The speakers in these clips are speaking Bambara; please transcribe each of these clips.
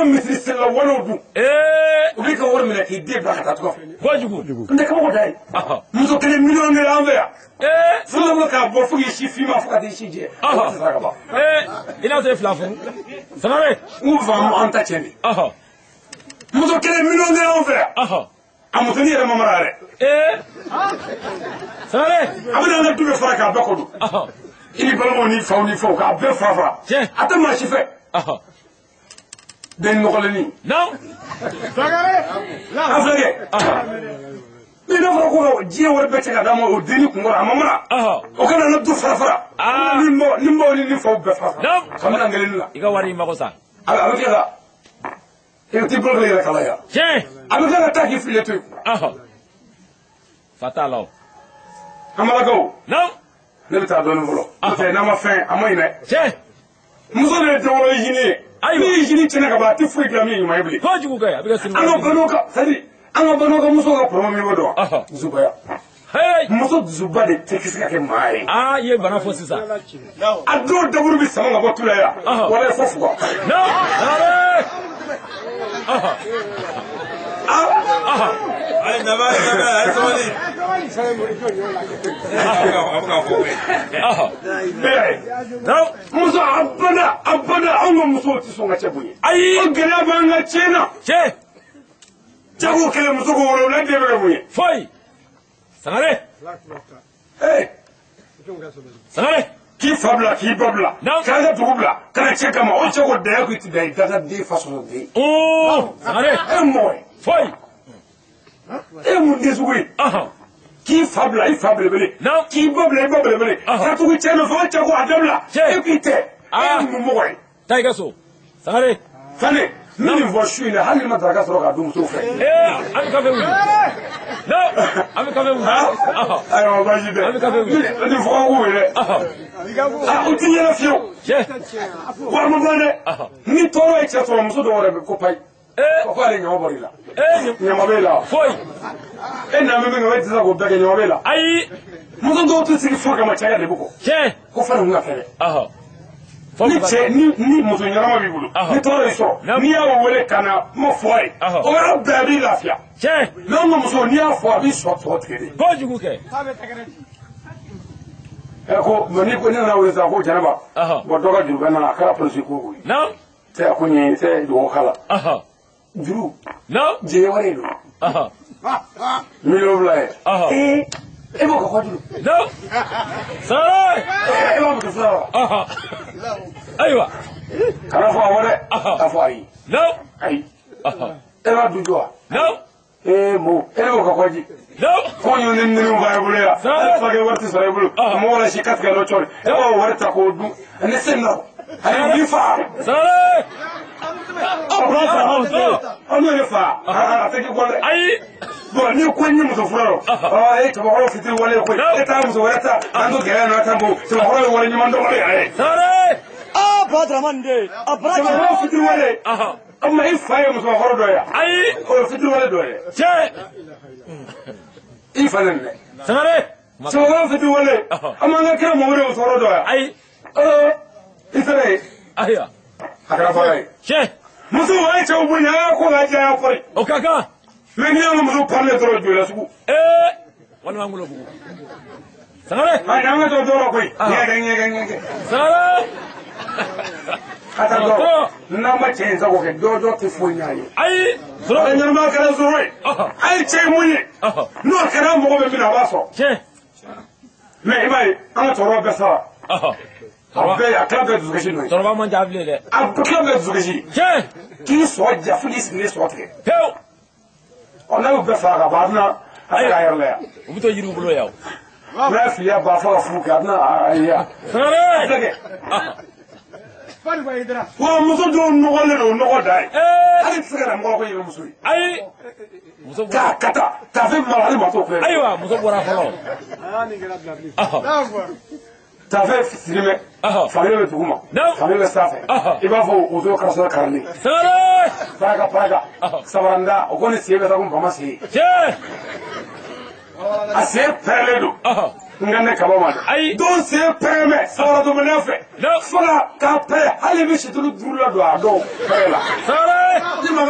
An ka misiri selila walew dun. U b'i ka wari minɛ k'i den bila ka taa tunga fɛ. Kojugu. N tɛ kabako da ye. Muso kelen miliyɔn de an fɛ yan. Furu k'a bɔ fo k'i si finma fo ka t'i si jɛ. O tɛ saraka ban. I n'a sɔrɔ fila furu. Sangare. N k'u fa an ta tiɲɛ de. Muso kelen miliyɔn de an fɛ yan. A musonin yɛrɛ ma mara yɛrɛ. Sangare. A bɛna an ka du bɛɛ fara k'a bɛɛ kɔ don. I ni balimaw ni faw ni faw k'a bɛɛ fara fara. A tɛ maa si fɛ. Den nɔgɔlennin. Sangare. A filɛ kɛ. Ni n'a fɔra ko ka diɲɛ wari bɛɛ cɛ ka d'a ma o denni kunkɔrɔ a ma mara. O kana an ka du fara fara. Ni baw ni faw bɛɛ fara fara. Ka minɛn kelen la. I ka wari mago sa. A bɛ kɛ ka. I t'i bolo kɛ yɛrɛ kala ya. A bɛ kɛ ka taa k'i fili to yen. Fa t'a la o. An balakaw. Ne bɛ taa dɔɔnin fɔlɔ. N'o tɛ n'a ma fɛn a ma ɲi dɛ. Muso de ye denwolo ɲini ye. N'i ye ɲini tiɲɛ ka ban a tɛ foyi dilan min ye ɲuman ye bilen. Kojugu kɛ a bɛ kɛ sini. An ka balo ka c'est à dire an ka balo ka muso ka kɔrɔ min b'o dɔn. Dusubaya. Muso dusuba de tɛ se ka kɛ maa ye. Aa i ye bana fɔ sisan. A dɔw daburu bɛ sama ka bɔ tu la yan. Wala fo fuga. Ayi naba naba ayi sabali. Muso abada abada anw ka musow tɛ sɔn ka cɛ bonya. Ayi. O gɛlɛya b'an ka tiɲɛ na. Cɛ. Cɛ ko kelen muso ko wolonwula den bɛ ka bonya. Foyi. Sangare. Sangare. K'i fa bila k'i ba bila. K'a ka dugu bila ka na cɛ kama o cɛ ko daya ko i tɛ da i da den fa sɔrɔ den. Sangare. E mɔgɔ ye. Foyi. E mun den sugu ye. K'i fa bila i fa belebele. K'i ba bila i ba belebele. Ka tugu cɛ nɔfɛ o cɛ ko a dabila. E k'i tɛ. E ye mun mɔgɔ ye. Taa i ka so. Sangare. Fane n bɛ nin fɔ su in na hali ni ma daraka sɔrɔ k'a dun musow fɛ. An bɛ kafe wuli. An bɛ kafe wuli. Ayiwa baasi tɛ. An bɛ kafe wuli. Nin fɔ ko ye dɛ. U ti ɲɛna fiyewu. Wari ma ban dɛ. Ni tɔɔrɔ ye cɛ sɔrɔ muso dɔw yɛrɛ bɛ ko payi. Ko ale ɲama bɔr'i la. Ɲama b'e la. Foyi. E na min kɛ e tɛ se k'o bɛɛ kɛ ɲama b'e la. Ayi. Muso dɔw tɛ sigi foyi kama cɛ ka debu kɔ. Ko fana kun ka fɛ dɛ. Ni cɛ ni muso ɲɛnama b'i bolo ni tɔɔrɔ y'i sɔrɔ n'i y'a wele ka na kuma fɔ a ye o yɔrɔ bɛɛ a b'i lafiya. Mais anw ka muso n'i y'a fɔ a b'i sɔ tɔ tigɛ de. Kojugu kɛ. Ko ni ko ne nana wele sisan ko Jɛnɛba. Bon dɔ ka juru bɛ n na a kɛra polisi ko ye. Tɛ a ko ɲɛ tɛ dugawu k'a la. Juru. Jɛgɛ wari de don. 2,000,000 ye. E b'o kɛ kojugu. Sangare. E b'a muso fila wa. Ayiwa. Kana fɔ awɔ dɛ. K'a fɔ ayi. Ayi. E b'a dun jɔ wa. Mo e b'o kɛ koji. Ko ɲɔ ni ninnu b'a bolo yan. Hali furakɛ wari tɛ sɔrɔ e bolo. Mɔgɔ la si ka tigɛ dɔ cɔri. E b'o wari ta k'o dun. Ne se nɔ. Ayi n fa. Sangare. Aw n'o ye fa. A tɛ k'i kɔ dɛ. Ayi. Bon ni ko n ye muso fura rɔ. E cɛbakɔrɔ fitiri wale koyi. E taa muso wɛrɛ ta. An to gɛlɛya nɔ ta bon. Cɛbakɔrɔ ye wale ɲuman dɔn wale yɛrɛ ye. Sangare. Aa Badramani de. A bara. Cɛbakɔrɔ fitiri wale. O tuma i fa ye musokɔrɔ dɔ ye. Ayi. O ye fitiri wale dɔ ye. Cɛ. I fa nɛni dɛ. Sangare. Cɛbakɔrɔ fitiri wale. An m'an ka kira Mamadu ye musokɔrɔ dɔ ye. Ayi. I fɛnɛ ye. Ayiwa. A kɛra baara ye. Cɛ. Musow a ye cɛw bonya a y'a ko k'a jɛ a y'a kɔri. O ka kan. Mais n'i y'an ka muso parilen dɔrɔn joli la sugu. Walima an bolo bugu. Sangare. Ayi an ka to dɔw la koyi. Ɲɛgɛn ɲɛgɛn ɲɛgɛn. Sangare. Ka taa dɔrɔn. N'an ma cɛ in sago kɛ dɔ dɔ tɛ foyi ɲ'a ye. Ayi. A ɲɛnamaya kɛra zoro ye. A ye cɛ ye mun ye. N'o kɛra mɔgɔ bɛ min na a b'a sɔrɔ. Tiɲɛ. Mais i b'a ye an ka cɛkɔrɔba bɛɛ sara. A bɛɛ a tila bɛɛ dusukasi nɔ ye. Cɛkɔrɔba man ca bilen dɛ. A tila bɛɛ dusukasi. Tiɲɛ. K'i sɔ ja fo k'i sigilen sɔ tigɛ. Pewu. Ɔ n'a y'o bɛɛ faga ka ban a bɛna a bɛ k'a yɛrɛ la yan. U bɛ to yiriw bolo yan. N'a filiya ban fo ka furu kɛ a bɛna a ye yan. Sangare. Wa muso dɔw nɔgɔlen don nɔgɔ da ye. Hali tɛ se ka na mɔgɔ ko yɛrɛ muso ye. Ayi. Muso bɔra. Ka taa tafe mara hali ma t'o filɛ. Ayiwa muso bɔra fɔlɔ. Tafe sirimɛ. Fankelen bɛ dugu ma. Fankelen bɛ sanfɛ. I b'a fɔ woso karisa karalen. Sangare. Paraka paraka. Sabaranda o kɔni sen bɛ taa ko bama sen. Tiɲɛ. A sen pɛrɛlen don. N ka ne kaba ma dɛ. Ayi. Dɔw sen pɛrɛn bɛ sabara domɛnɛ fɛ. Fo k'a pɛrɛn hali i bɛ situlu 5 la don a dɔw pɛrɛn la. Sangare.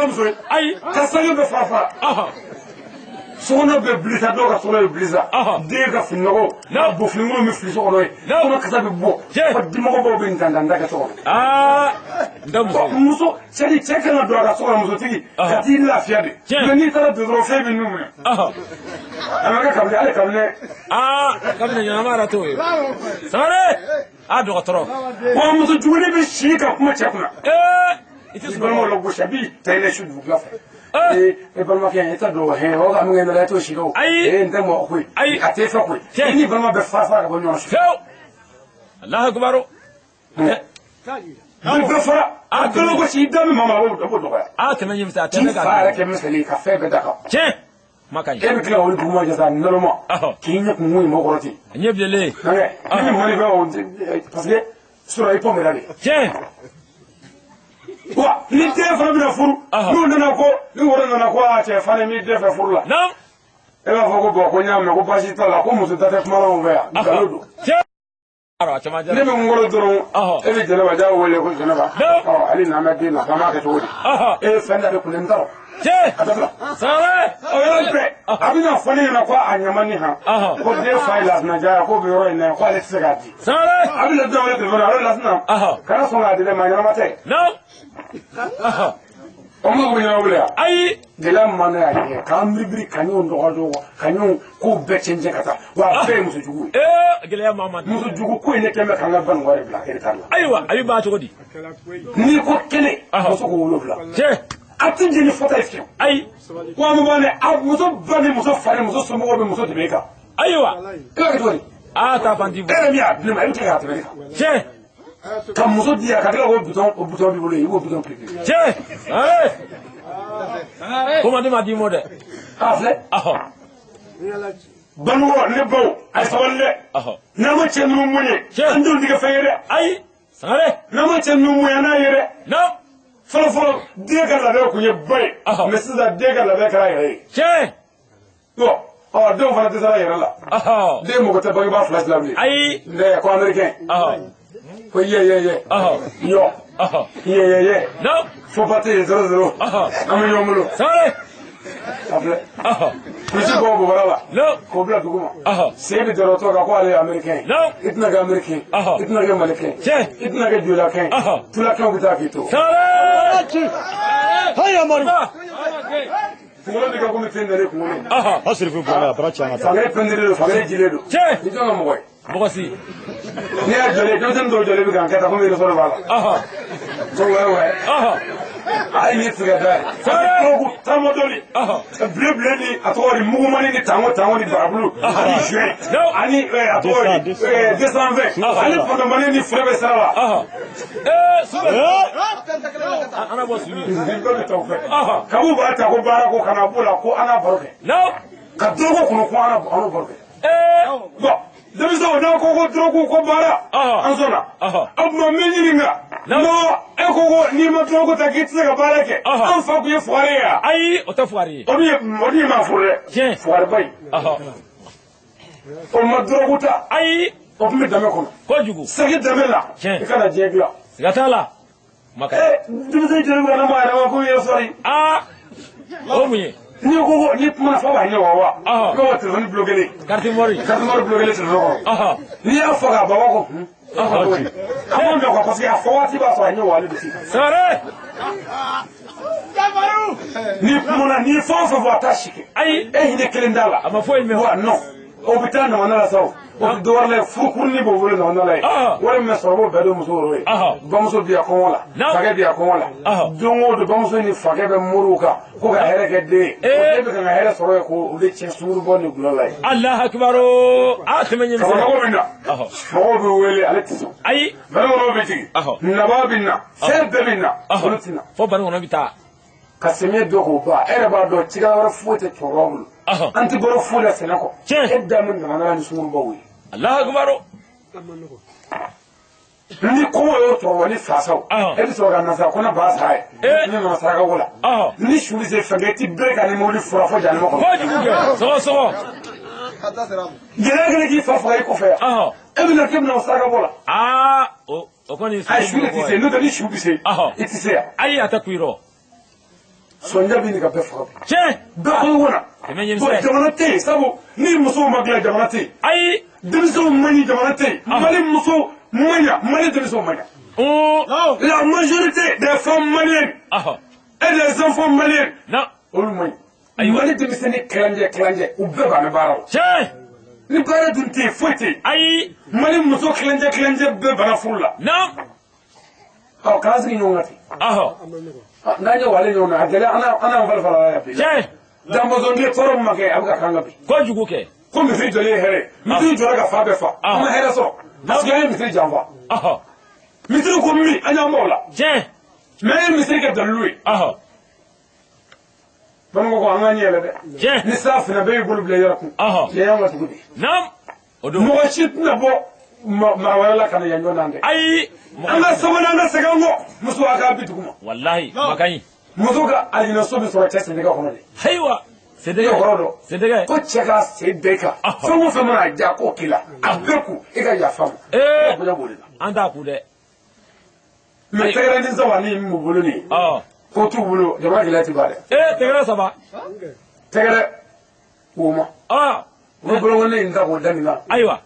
ka muso ye. Ayi. Ka sange bɛɛ fara fara. Sokɔnɔ bɛ bilisa, dɔw ka sokɔnɔ bɛ bilisa. Den ka fininɔgɔ, n'a bɔ finikolon bɛ fili so kɔnɔ yen. Kɔnɔ kasa bɛ bɔ. Fɔ dimɔgɔbaw bɛ ntantanta kɛ so kɔnɔ. Aa, n tɛ muso. Muso, c'est à dire cɛ kan ka don a ka so kɔnɔ, musotigi, ka t'i lafiya de. Mais n'i taara don dɔrɔn, fɛn bɛ nun minɛ. A ma kɛ kabini, hali kabini. Aa, kabini ɲɛnama yɛrɛ t'o ye. Sangare, a dɔgɔtɔrɔ. Wa muso juguni bɛ si ka kuma cɛ kunna. Ee, i tɛ I sunɔgɔ. balimaw la gosi, a b'i ta i la su dugukila fɛ. Ee, e balimakɛ, e t'a dɔn hɛ, o ka min kɛ ne la, e t'o si dɔn o. Ayi. Ee, n tɛ mɔgɔ koyi. Ayi. A t'e fɛ koyi. Tiɲɛ. I n'i balima bɛɛ fara fara ka bɔ ɲɔgɔn na su. Fewu. Alahu akibaru. I bɛɛ fara. A bɛɛ bɛ gosi, i da min maa ma, a b'o dɔgɔya. A tɛmɛ ɲɛ misɛn, a K'i tɛmɛ fa k'a yɛrɛ kɛ misali ye ka fɛn bɛɛ da kan. Tiɲɛ. Kuma ka E ɲi. bɛ tila ka wuli duguma jɛ sa naloma. K'i ɲɛ kun mun ye mɔgɔ kɔrɔ ten. A ɲɛ bilenlen. Nka ni min mɔni fɛn o, parce que sɔrɔ i pɔnpera de. Tiɲɛ. Wa ni den fana bɛna furu, n'u nana ko ni woro nana ko a cɛ fana m'i den fɛ furu la. E b'a fɔ ko bɔn, ko n y'a mɛn ko baasi t'a la, ko muso ta tɛ kuma la anw fɛ yan, nkalon don. Tiɲɛ. A caman Ne bɛ n kɔrɔ dɔrɔn, e bɛ Jɛnɛba ja wele ko Jɛnɛba. Ɔ, hali n'an bɛ den na, k'an b'a kɛ cogo di? E ye fɛn da de kun ne n t'a dɔn. Tiɲɛ. A dabila. Sangare. O yɔrɔ bɛɛ, a bɛna fɔ ne ɲɛna ko a ɲama ni han. Ko den fa ye Lasina Jara, k'o bɛ yɔrɔ in na yan, ko ale tɛ se k'a di. Sangare. A bɛna den wele telefɔni na, alo Lasina. Kana sɔn k'a di dɛ, maa ɲɛnama tɛ. O ma ko ɲɛna wele yan. Ayi. Gɛlɛya min b'an na yan kɛ, k'an biribiri ka ɲɔgɔn dɔgɔ ka ɲɔgɔn ko bɛɛ cɛn ka taa, wa a bɛɛ ye muso jugu ye. Ee, gɛlɛya ma man. Muso jugu ko in ne kɛn bɛ k'an ka banikɔ de bila héritage la. Ayiwa, a bɛ ban cogo di? N'i ko kelen, muso ko 7. Tiɲɛ. A tɛ jɛn ni fɔta ye fiyewu. Ayi. Wa mun b'an dɛ, a muso ba ni muso fa ni muso somɔgɔw bɛ muso dɛmɛ e kan. Ayiwa. E b'a kɛ cogo di? Aa, taa fan ti E yɛrɛ min y'a di ne ma, e bɛ tila k'a tɛmɛ ne kan. Tiɲɛ. Ka muso di yan, ka tila k'o bitɔn, o bitɔn b'i bolo yen, i b'o bitɔn piripiri. Tiɲɛ. Sangare. Ko man di ma d'i ma dɛ. A filɛ. Banikɔ, ne baw, a ye sabali dɛ. N'an ma cɛ ninnu mun ye, an denw tɛ kɛ fɛn ye dɛ. Ayi. Sangare. N'an ma cɛ ninnu mun ye, an n'a ye dɛ. Fɔlɔ fɔlɔ, den ka labɛn kun ye ba ye. Mais sisan den ka labɛn kɛra a yɛrɛ ye. Tiɲɛ. Bon, ɔ denw fana dɛsɛra a yɛrɛ la. Den mɔgɔ tɛ bangebaa fila si la bilen. Ayi. Nɛ ko américain. Ko ye ye ye. Yɔ. Ye ye ye. Fo pati ye 0 0. An bɛ ɲɔgɔn bolo. Sangare. A filɛ. Kulisi bɔ bobara la. K'o bila dugu ma. Sen bɛ dɔrɔtɔ kan ko ale ye américain ye. I tɛna kɛ américain. I tɛna kɛ malikɛn. I tɛna kɛ jolakɛn. Tulakɛnw bɛ taa k'i to. Sangare. Hayi Amadu. Kunkolo bɛ kɛ komi fɛn dalen kunkolo. A sirifu bɔra a bara ci an ka taa. Fankelen pɛntirilen don, fankelen jilen don. Tiɲɛ. Ni jɔn ka mɔgɔ ye? Mɔgɔ si. N'i y'a jɔlen, denmisɛnnin dɔw jɔlen bɛ k'an kɛ tan komi ressort b'a la. Ko wɛ wɛ. Ayi, ni tigɛ da ye. Dɔrɔgu tamadɔli. Bile bile ni a tɔgɔ di mugumani ni tango tango ni barabulu ani juin ani a tɔgɔ di 220 ani pantomani ni fure bɛ sira la. Ee, su bɛ. An bɔ su ye. Bɛɛ bɛ taa o fɛ. Kabu b'a ta ko baara ko kana b'o la ko an n'a baro kɛ. Ka dɔrɔgu kɔnɔ ko an n'o baro kɛ. Bon, denmisɛnw n'a ko ko dɔrɔgu ko baara, an sɔnna. O tuma n bɛ ɲininka. Non, e ko ko n'i ma dɔrɔgu ta k'i tɛ se ka baara kɛ. An fa tun ye fugari ye wa? Ayi, o tɛ fugari ye. O dun ye maa furu dɛ. Tiɲɛ. Fugariba in. O ma dɔrɔgu ta. Ayi. O tun bɛ dɛmɛ kɔnɔ. Kojugu. Segin dɛmɛ la. Tiɲɛ. I kana diɲɛ dilan. Siga t'a la. Kuma ka ɲi. Ee, denmisɛnnin joli bɛ ka na maa yɛrɛ ma ko i ye sɔrɔ. Aa, o mun ye? N'i ko ko n'i kumana fɔ b'a ɲɛ wa wa. I b'a fɔ telefɔni bloqué. Carte mémoire. Carte mémoire bloqué telefɔni kɔnɔ. N'i y'a fɔ k'a ban, o b'a ko hun. A ma mɛn quoi, parce que a fɔ waati b'a sɔrɔ a ɲɛ walen don sisan. Sangare. N'i kumana, n'i ye fɛn o fɛn fɔ, a t'a si kɛ. Ayi. E hinɛ kelen t'a la. A ma foyi mɛn. Wa non, o bɛ taa namana la sa o. O bɛ dɔ wɛrɛ la ye, furukurunin b'o bolo namana la ye. Wari min bɛ sɔrɔ, o b'o bɛɛ don muso wɛrɛ ye. Bamuso bi a kɔngɔ la. Fakɛ bi a kɔngɔ la. Don o don, bamuso ni fakɛ bɛ moriw kan ko ka hɛrɛ kɛ den ye. O den bɛ kan ka hɛrɛ sɔrɔ yen k'o de tiɲɛ sungurubɔ ni gulɔ la ye. Alahu akibaru. A tɛmɛ ɲɛ misɛn. Karamɔgɔ bɛ na. Mɔgɔw bɛ wele, ale tɛ sɔn. Ayi. Baninkɔnɔw bɛ jigin. Nabaa bɛ na. Fɛn bɛɛ bɛ na. Olu tɛ na. Fo baninkɔnɔ bɛ taa. Ka sɛmiyɛ dɔ k'o ban, e yɛrɛ b'a dɔn cikɛla wɛrɛ foyi tɛ cɛkɔrɔba bolo. An tɛ baro foyi la sɛnɛ kɔ. E da min namana ni sungurubaw ye. Alahu akibaru. Ni kɔngɔ y'o cɛkɔrɔba ni fasaw, e bɛ sɔrɔ ka na sa ko ne ba sa ye. Ne nana saraka ko la. Ni su bɛ se fɛn kɛ, i ti bere ka ni mobili fura fo jahanama kɔnɔ. Kojugu kɛ. Sɔgɔ sɔgɔ. Gɛlɛya kɛlen k'i fa faga i kɔfɛ yan. E bɛna k'e bɛna o saraka bɔ la. Aa, o kɔni. Ayi, su de tɛ se, n'o tɛ ni su bɛ se, i tɛ se yan. Ayi, a tɛ kun i rɔ. Sɔnja bɛ nin ka bɛɛ faga bi. Tiɲɛ. Bɛɛ kɔngɔ na. Kɛmɛ. Jamana tɛ yen sabu ni musow ma dilan jamana tɛ yen. Ayi. Denmisɛnw man ɲi jamana tɛ yen. Mali musow man ɲa, Mali denmisɛnw man ɲa. La majorité des femmes maliennes et des enfants maliens. Olu man ɲi. Mali denmisɛnnin kilancɛ u bɛɛ b'an bɛ baara la. Tiɲɛ. Ni baara dun tɛ yen foyi tɛ yen. Ayi. Mali muso kilancɛ bɛɛ bana furu la. Ɔ k'an sigi ɲɔgɔn kan ten. N'an ye wale ɲɔgɔn na a gɛlɛya an n'an fali fala la bi. Tiɲɛ. Danbɔzɔnden tɔɔrɔ min ma kɛ a bɛ ka k'an kan bi. Kojugu kɛ. Ko misiri jɔlen ye hɛrɛ ye. Misiri jɔra ka fa bɛɛ fa. An ma hɛrɛ sɔrɔ. Parce que an ye misiri janfa. Misiri ko min an y'an bɔ o la. Tiɲɛ. Mais an ye misiri kɛ dalilu ye. Bamakɔ ko an k'an ɲɛ yɛlɛ dɛ. Tiɲɛ. Ni sira finna bɛɛ y'i bolo bila i yɛrɛ kun. Tiɲɛ y'an ka dugu de ye. O don. Mɔgɔ si tɛna bɔ mara wɛrɛ la ka na yan ɲɔgɔn na dɛ. Ayi. An ka sabali an ka segin an kɔ. Muso a k'a bi dugu ma. Walahi makan ɲi. Muso ka alijinɛso bɛ sɔrɔ cɛ sendɛgɛ kɔnɔ de. Ayiwa. Sendɛgɛ. Kɔrɔ dɔn. Sendɛgɛ. Ko cɛ ka sen da i kan. Fɛn o fɛn mana diya k'o k'i la. A bɛɛ kun i ka yafa ma. Ee. Bonya b'o de la. An t'a kun dɛ. Mais tɛgɛrɛ saba ni mun bolo nin ye. Ko t'u bolo jamana gɛlɛya ti ban dɛ. Ee tɛgɛrɛ saba. Tɛgɛrɛ woma. U bɛ bolokɔni in ta k'o da nin kan. Ayiwa.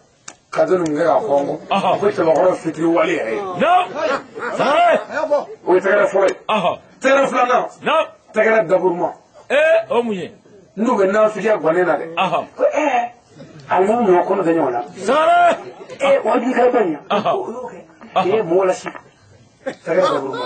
Ka don nin kɛ k'a kɔngɔ. Ko cɛbakɔrɔ fitiri wale yɛrɛ ye. Sangare. O ye tɛgɛrɛ fɔlɔ ye. Tɛgɛrɛ filanan. Tɛgɛrɛ daburuma. Ee o mun ye. N'u bɛ nafigiya gɔnnen na dɛ. Ko ɛɛ a n'u ɲɔgɔn kɔnɔ tɛ ɲɔgɔn na. Sangare. Ee wajibi kɛra ba in ya. O y'o kɛ. Ee mɔgɔ la si. Tɛgɛrɛ daburuma.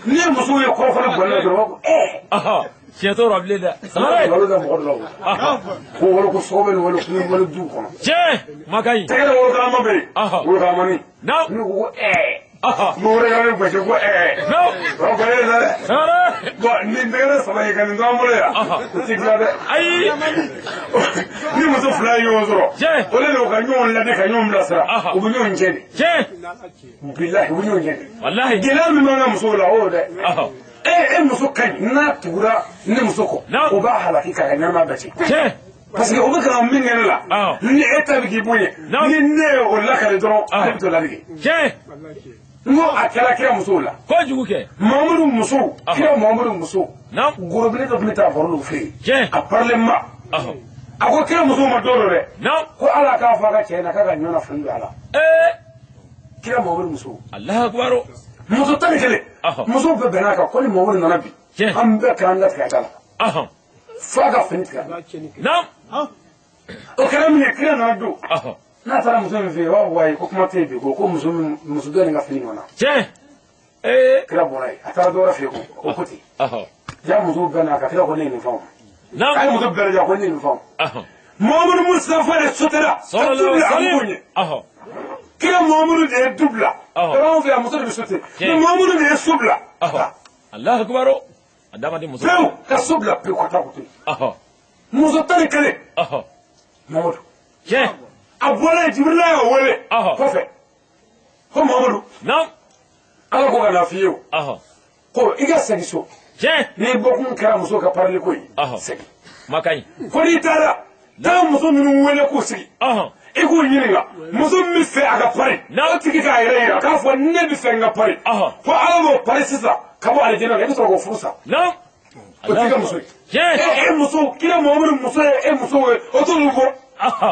Ni ye musow ye kɔrɔfɔli gɔnnen na dɔrɔn u b'a fɔ ɛɛ. Tiɲɛ t'o rɔ bilen dɛ. Sangare. Walo da mɔgɔ dɔ la o. Ko wolo ko sɔgɔbɛ ni wolo kun wolo du kɔnɔ. Tiɲɛ makan ɲi. Tɛgɛrɛ wolokalama bɛ yen. Wolokalamani. N'u ko ko ɛɛ. Mɔgɔ wɛrɛ ka ne gosi ko ɛɛ. O kɔni ye dɛ. Sangare. Bon nin tɛgɛrɛ saba ye ka nin to an bolo yan. O ti dilan dɛ. Ayi. Ni muso fila ye ɲɔgɔn sɔrɔ. Tiɲɛ. O de don ka ɲɔgɔn ladi ka ɲɔgɔn bilasira. U bɛ ɲɔgɔn jɛ de. Tiɲɛ. Bilahi u bɛ ɲɔgɔn jɛ de. Walahi. Gɛlɛya min b'an ka musow la o y'o dɛ. E muso ka ɲi n'a tugura ne muso kɔ o b'a halaki k'a ka ɲɛnamaya bɛɛ tiɲɛ. Parce que o bɛ ka min kɛ ne la ni e ta bɛ k'i bonya ni ne ye o lakale dɔrɔn ale bɛ t'o ladege. Tiɲɛ. N ko a kɛra kira musow la. Kojugu kɛ. Mamadu musow kira Mamadu musow. Gorobinɛ dɔ tun bɛ taa baro fɛ yen. A parilen ma. A ko kira musow ma don dɔ dɛ. Ko ala k'a fɔ a ka cɛ ɲɛna k'a ka ɲɔ na fini don a la. Kira Mamadu musow. Alahu akibaru. Muso 11. Musow bɛɛ bɛn'a kan ko ni Mamadu nana bi. An bɛɛ k'an da tigɛ a da la. F'a ka fini tigɛ. O kɛra min ye kira nana don. N'a taara muso min fɛ yen o b'a fɔ ayi ko kuma tɛ yen bi ko muso dɔ nin ka fini ɲɔgɔn na. Tiɲɛ. Kira bɔra yen a taara dɔ wɛrɛ fɛ yen ko o ko ten. Ja musow bɛɛ n'a kan kira ko ne ye nin faamu. A ye muso bɛɛ lajɛ ko ne ye nin faamu. Mamadu Mustafa de sotera. Ka du bila a m'o ɲɛ. Kira Mamadu de ye du bila. Anw fɛ yan muso de bɛ sote. Mais Mamadu de ye so bila. Alahu akibaru. A dama di muso. Pewu ka so bila pewu ka taa ko to yen. Muso 11. Mamadu. Tiɲɛ. A bɔra yen Jibirila y'o wele. Kɔfɛ. Ko Mamadu. Ala ko ka na f'i ye o. Ko i ka segin so. Tiɲɛ. N'i bɔkun kɛra muso ka parili ko ye. Segin. Makan ɲi. Ko n'i taara. Taa muso ninnu wele k'u sigi. I k'u ɲininka muso min fɛ a ka pari. O tigi k'a yɛrɛ yira k'a fɔ ne bɛ fɛ n ka pari. Ko ala b'o pari sisan ka bɔ alijinɛ la i bɛ sɔrɔ k'o furu sa. O t'i ka muso ye. E muso kira Mamadu muso ye e muso ye o t'olu bɔ.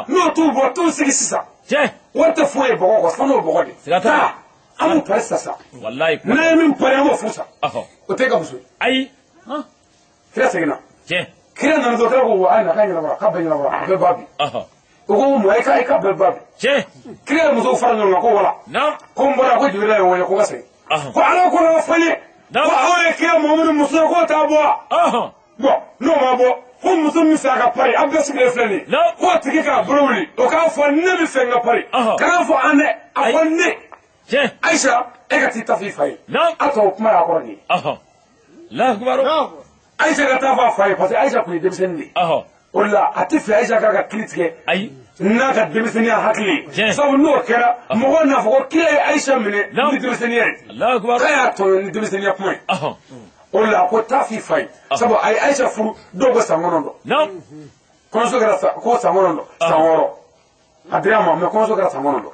N'o t'u bɔ t'u sigi sisan. Wari tɛ foyi ye bɔgɔ kɔ sanu ye bɔgɔ de. Taa an b'o pari sisan. Walayi. N'an ye min pari an b'o furu sa. O t'e ka muso ye. Ayi. Kira seginna. Kira nana dɔrɔn kira ko a na k'a ɲɛnabɔra k'a bɛɛ ɲɛnabɔra a bɛɛ ba bi. O ko mun e k'a bɛɛ ba bi. Kira ye musow fara ɲɔgɔn kan ko wala. Ko n bɔra ko Jibirila ye n wele ko ka segin. Ko ala ko n'a fɔ n ye. Ko aw ye kira Mamadu muso ye k'o t'a bɔ. Bon n'o ma bɔ ko muso min fɛ a ka pari an bɛɛ sigilen filɛ nin ye. K'o tigi k'a bolo wuli o k'a fɔ ne bɛ fɛ n ka pari. Kan'a fɔ an dɛ a fɔ ne. Ayisa e ka t'i ta f'i fa ye. A tɔ kuma y'a kɔrɔ nin ye. Ayisa ka taa fɔ a fa ye parce que Ayisa tun ye denmisɛnnin de ye. O de la a tɛ fɛ Ayisa k'a ka kiiri tigɛ. N'a ka denmisɛnninya hakili ye. Sabu n'o kɛra mɔgɔw n'a fɔ ko kira ye Ayisa minɛ ni denmisɛnninya ye. K'a y'a tɔɲɔ ni denmisɛnninya kuma ye. O de la a ko taa f'i fa ye. Sabu a ye Ayisa furu dɔw ko san 9. Kɔɲɔso kɛra ko san 9 san 6. A dira a ma mais kɔɲɔso kɛra san 9.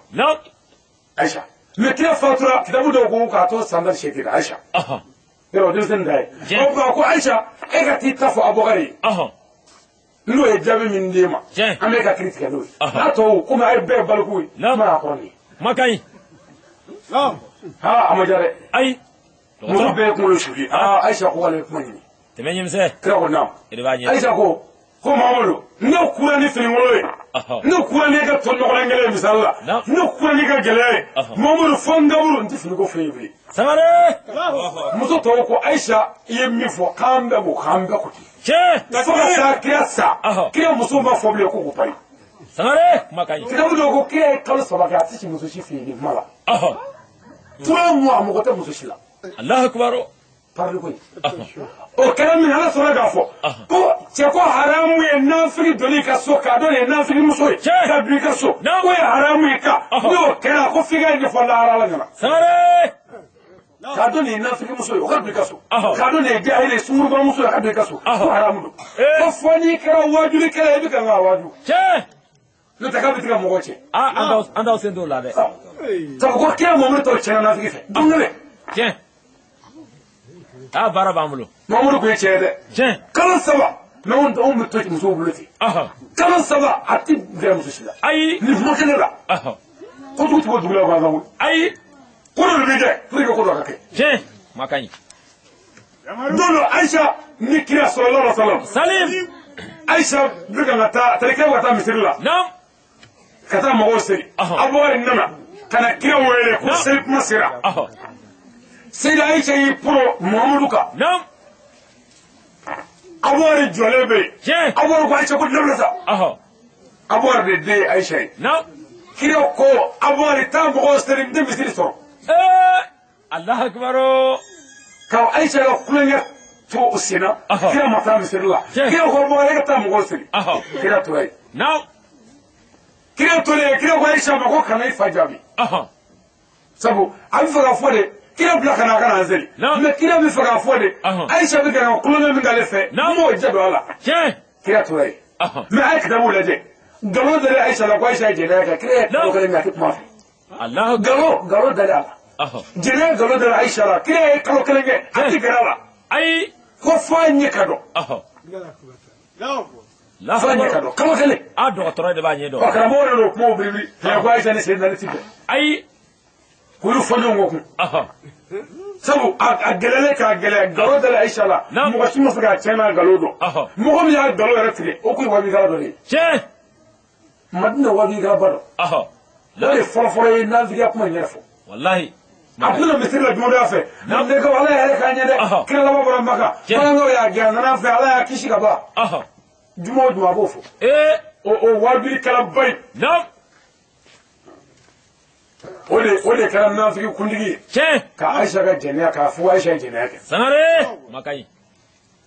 Ayisa. Mais kira fatura kitabu dɔw ko k'a to san 18 la Ayisa. Yɔrɔ denmisɛnnin ta ye. O kuma ko Ayisa e ka t'i ta fɔ Abubakar ye. N'o ye jaabi min d'e ma. An bɛ ka kiiri tigɛ n'o ye. N'a tɔw komi a ye bɛɛ baliku ye. Kuma y'a kɔrɔ nin ye. Kuma ka ɲi. Aa a ma diya dɛ. Ayi. Muso bɛɛ ye kunkolo suli. Aa Ayisa ko k'ale ye kuma ɲini. Tɛmɛ ɲɛmisɛn. Kira ko naamu. E de b'a ɲɛ. Ayisa ko Mamadu ne kura ni finikolon ye. Ne kura n'i ka tɔ nɔgɔlen kelen ye misali la. Ne kura n'i ka gɛlɛya ye. Mamadu fo n kaburu n tɛ finiko fɛ yen bilen. Sangare. Muso tɔw ko Ayisa i ye min fɔ k'an bɛɛ ko k'an bɛɛ ko ten. Tiɲɛ. Fo ka taa kira sa. Kira muso ma fɔ bilen ko k'o pari. Sangare. Kuma ka ɲi. Kitabu dɔw ko kira ye kalo 3 kɛ a tɛ si muso si fɛ yen nin kuma la. 3 mois a mɔgɔ tɛ muso si la. Alahu akibaru. Parle ko ye. O kɛra min Ala sɔnna k'a fɔ ko cɛ ko haramu ye nafigi donni ka so k'a dɔn ye nafigi muso ye ka don i ka so ko ye haramu ye ka n'o kɛra ko f'i ka ɲɛfɔ lahara Ala ɲɛna. Sangare. K'a dɔn nin ye nafigi muso ye o ka don i ka so. K'a dɔn nin ye jahili ye sunkurubamuso ye a ka don i ka so ko haramu don. Ko fɔ n'i kɛra wajulikɛla ye i bɛ kan k'a waju. N'o tɛ k'a bɛ tigɛ mɔgɔw cɛ. Aa an t'aw sen t'o la dɛ. Sabu ko kira Mamadu tɔw tiɲɛna nafigi fɛ don kelen. Tiɲɛ. Aa baara b'an bolo. Mamadu kun ye tiɲɛ dɛ. Tiɲɛ. Kalo 3 mɛ anw bɛ to musow bolo ten. Kalo 3 a ti gɛrɛ muso si la. Ayi. Nin kuma kelen la. Kojugu ti bɔ dugu la gansan koyi. Ayi. Ko dɔ de bɛ kɛ pour que ko dɔ ka kɛ. Tiɲɛ. Kuma ka ɲi. Don dɔ Ayisa ni kira sallallahu alaihi wa sallam. Salim. Ayisa bɛ kan ka taa tari kira bɛ ka taa misiri la. Naam. Ka taa mɔgɔw seli. Abubakar nana ka na kira wele ko seli kuma sera. Seyidi Ayisa y'i poro Muhamadu kan. Naam. Abubakar jɔlen bɛ yen. Tiɲɛ. Abubakar ko Ayisa ko dabila sa. Abubakar de den ye Ayisa ye. Naam. Kira ko Abubakar taa mɔgɔw seli n tɛ misiri sɔrɔ. Alahu akibaru. Ka Ayisa ka kulonkɛ to o sen na. Kira ma taa misiri la. Kira ko Abubakar e ka taa mɔgɔw seli. Kira tora yen. Naam. Kira tolen yen kira ko Ayisa ma ko kana i fa jaabi. Sabu a bɛ fɛ ka fɔ de. Kira bila ka na a ka na an seli. Mɛ kira bɛ fɛ k'a fɔ de. Ayisa bɛ ka na kulonkɛ min k'ale fɛ. N m'o jɛ don a la. Kira tora yen. Mɛ a ye kitabu lajɛ. Nkalon dalen Ayisa la ko Ayisa ye jɛnɛya kɛ. Kira ye kalo kelen kɛ a tɛ kuma fɛ. Nkalon dalen a la. Jɛnɛya nkalon dalen Ayisa la. Kira ye kalo kelen kɛ a tɛ gɛrɛ a la. Ayi. Ko f'a ɲɛ ka dɔn. F'a ɲɛ ka dɔn kalo kelen. A dɔgɔtɔrɔ de b'a ɲɛ dɔn. Ɔ karamɔgɔ de don kumaw biribiri. Ko Ayisa ni Seyidina Ali ti bɛn. Ayi. K'olu fɔ ɲɔgɔn kɔ kun. Sabu a gɛlɛyalen k'a gɛlɛya nkalon dalen Ayisa la. Mɔgɔ si ma se k'a tiɲɛ n'a nkalon dɔn. Mɔgɔ min y'a nkalon yɛrɛ tigɛ o kun ye wajibilikɛla dɔ de ye. Tiɲɛ. Madina wajibilikɛlaba dɔ. O de fɔlɔfɔlɔ ye nafigiya kuma in yɛrɛ fɔ. Walahi. A tun bɛna misiri la jumadon fɛ. Mandekaw Ala yɛrɛ k'an ɲɛ dɛ. Kira laban bɔra Maka. Bagankaw y'a gɛn a nana an fɛ Ala y'a kisi ka ban. Juma o juma a b'o fɔ. O wajibilikɛlaba in. Naam. O de kɛra nafigi kuntigi ye. Tiɲɛ. Ka Ayisa ka jɛnɛya k'a fɔ Ayisa ye jɛnɛya kɛ. Sangare. Kuma ka ɲi.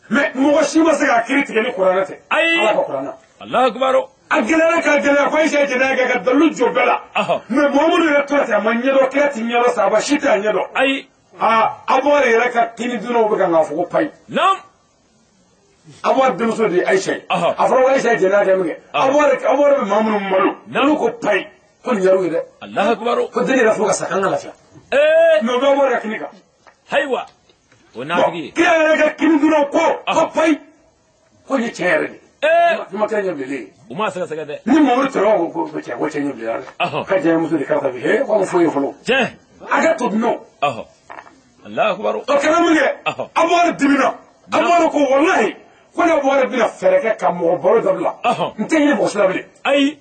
Mɛ mɔgɔ si ma se k'a kiiri tigɛ ni kuranɛ tɛ. Ayi. Ala ka kuranɛ. Alahu akibaru. A gɛlɛyara k'a gɛlɛya ko Ayisa ye jɛnɛya kɛ ka dalilu jɔ bɛɛ la. Mɛ Muhamadu yɛrɛ tora ten a ma ɲɛdɔn kira ti ɲɛdɔn sahaba si tɛ a ɲɛdɔn. Ayi. Aa Abubakar yɛrɛ ka kini dunnaw bɛ kan k'a fɔ ko payi. Naam. Abubakar denmuso de ye Ayisa ye. A fɔra ko Ayisa ye jɛnɛya kɛ min kɛ. Abubakar bɛ maa minnu malo. Olu ko payi. Ko nin yar'u ye dɛ. Alahu akibaru. Ko den yɛrɛ fo ka sa k'an ka lafiya. Mɛ o bɛ Abubakar ka kini kan. Hayiwa. O nafigi. Kira yɛrɛ ka kini dunnaw ko payi. Ko nin ye tiɲɛ yɛrɛ de ye. Kuma kɛ ɲɛ bilen ye. U m'a sɛgɛsɛgɛ dɛ. Ni Mamadu tɔrɔ ko ko cɛ ko cɛ ɲɛ bilenna dɛ. Ka jɛn muso de karata bi he ko foyi ye fɔlɔ. Tiɲɛ. A ka to dunɔ. Alahu akibaru. O kɛra mun kɛ. Abubakar dimina. Abubakar ko walahi ko ne Abubakar bɛna fɛɛrɛ kɛ ka mɔgɔ balo dabila. N tɛ hinɛ mɔgɔ si la bilen. Ayi.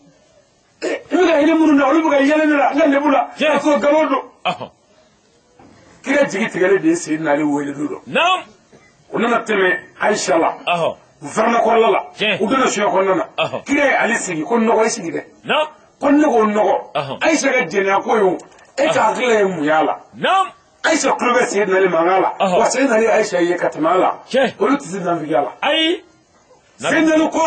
I bɛ ka hinɛ minnu na olu bɛ ka yɛlɛ ne la n ka lebu la. K'a sɔrɔ nkalon don. Kira jigi tigɛlen de ye Seyidina Ali wele don dɔ. Naam. O nana tɛmɛ Ayisa la. Varanda kɔnɔna la. U donna soɲɛ kɔnɔna na. Kira ye ale sigi ko nɔgɔ i sigi dɛ. Ko ne ko nɔgɔ. Ayisa ka jɛnɛya ko ye o. E ka hakili ye mun y'a la. Ayisa tulo bɛ Seyidina Ali mankan la. Wa Seyidina Ali Ayisa ye ka tɛmɛ a la. Olu tɛ se nafigiya la. Ayi. Seyidina Ali ko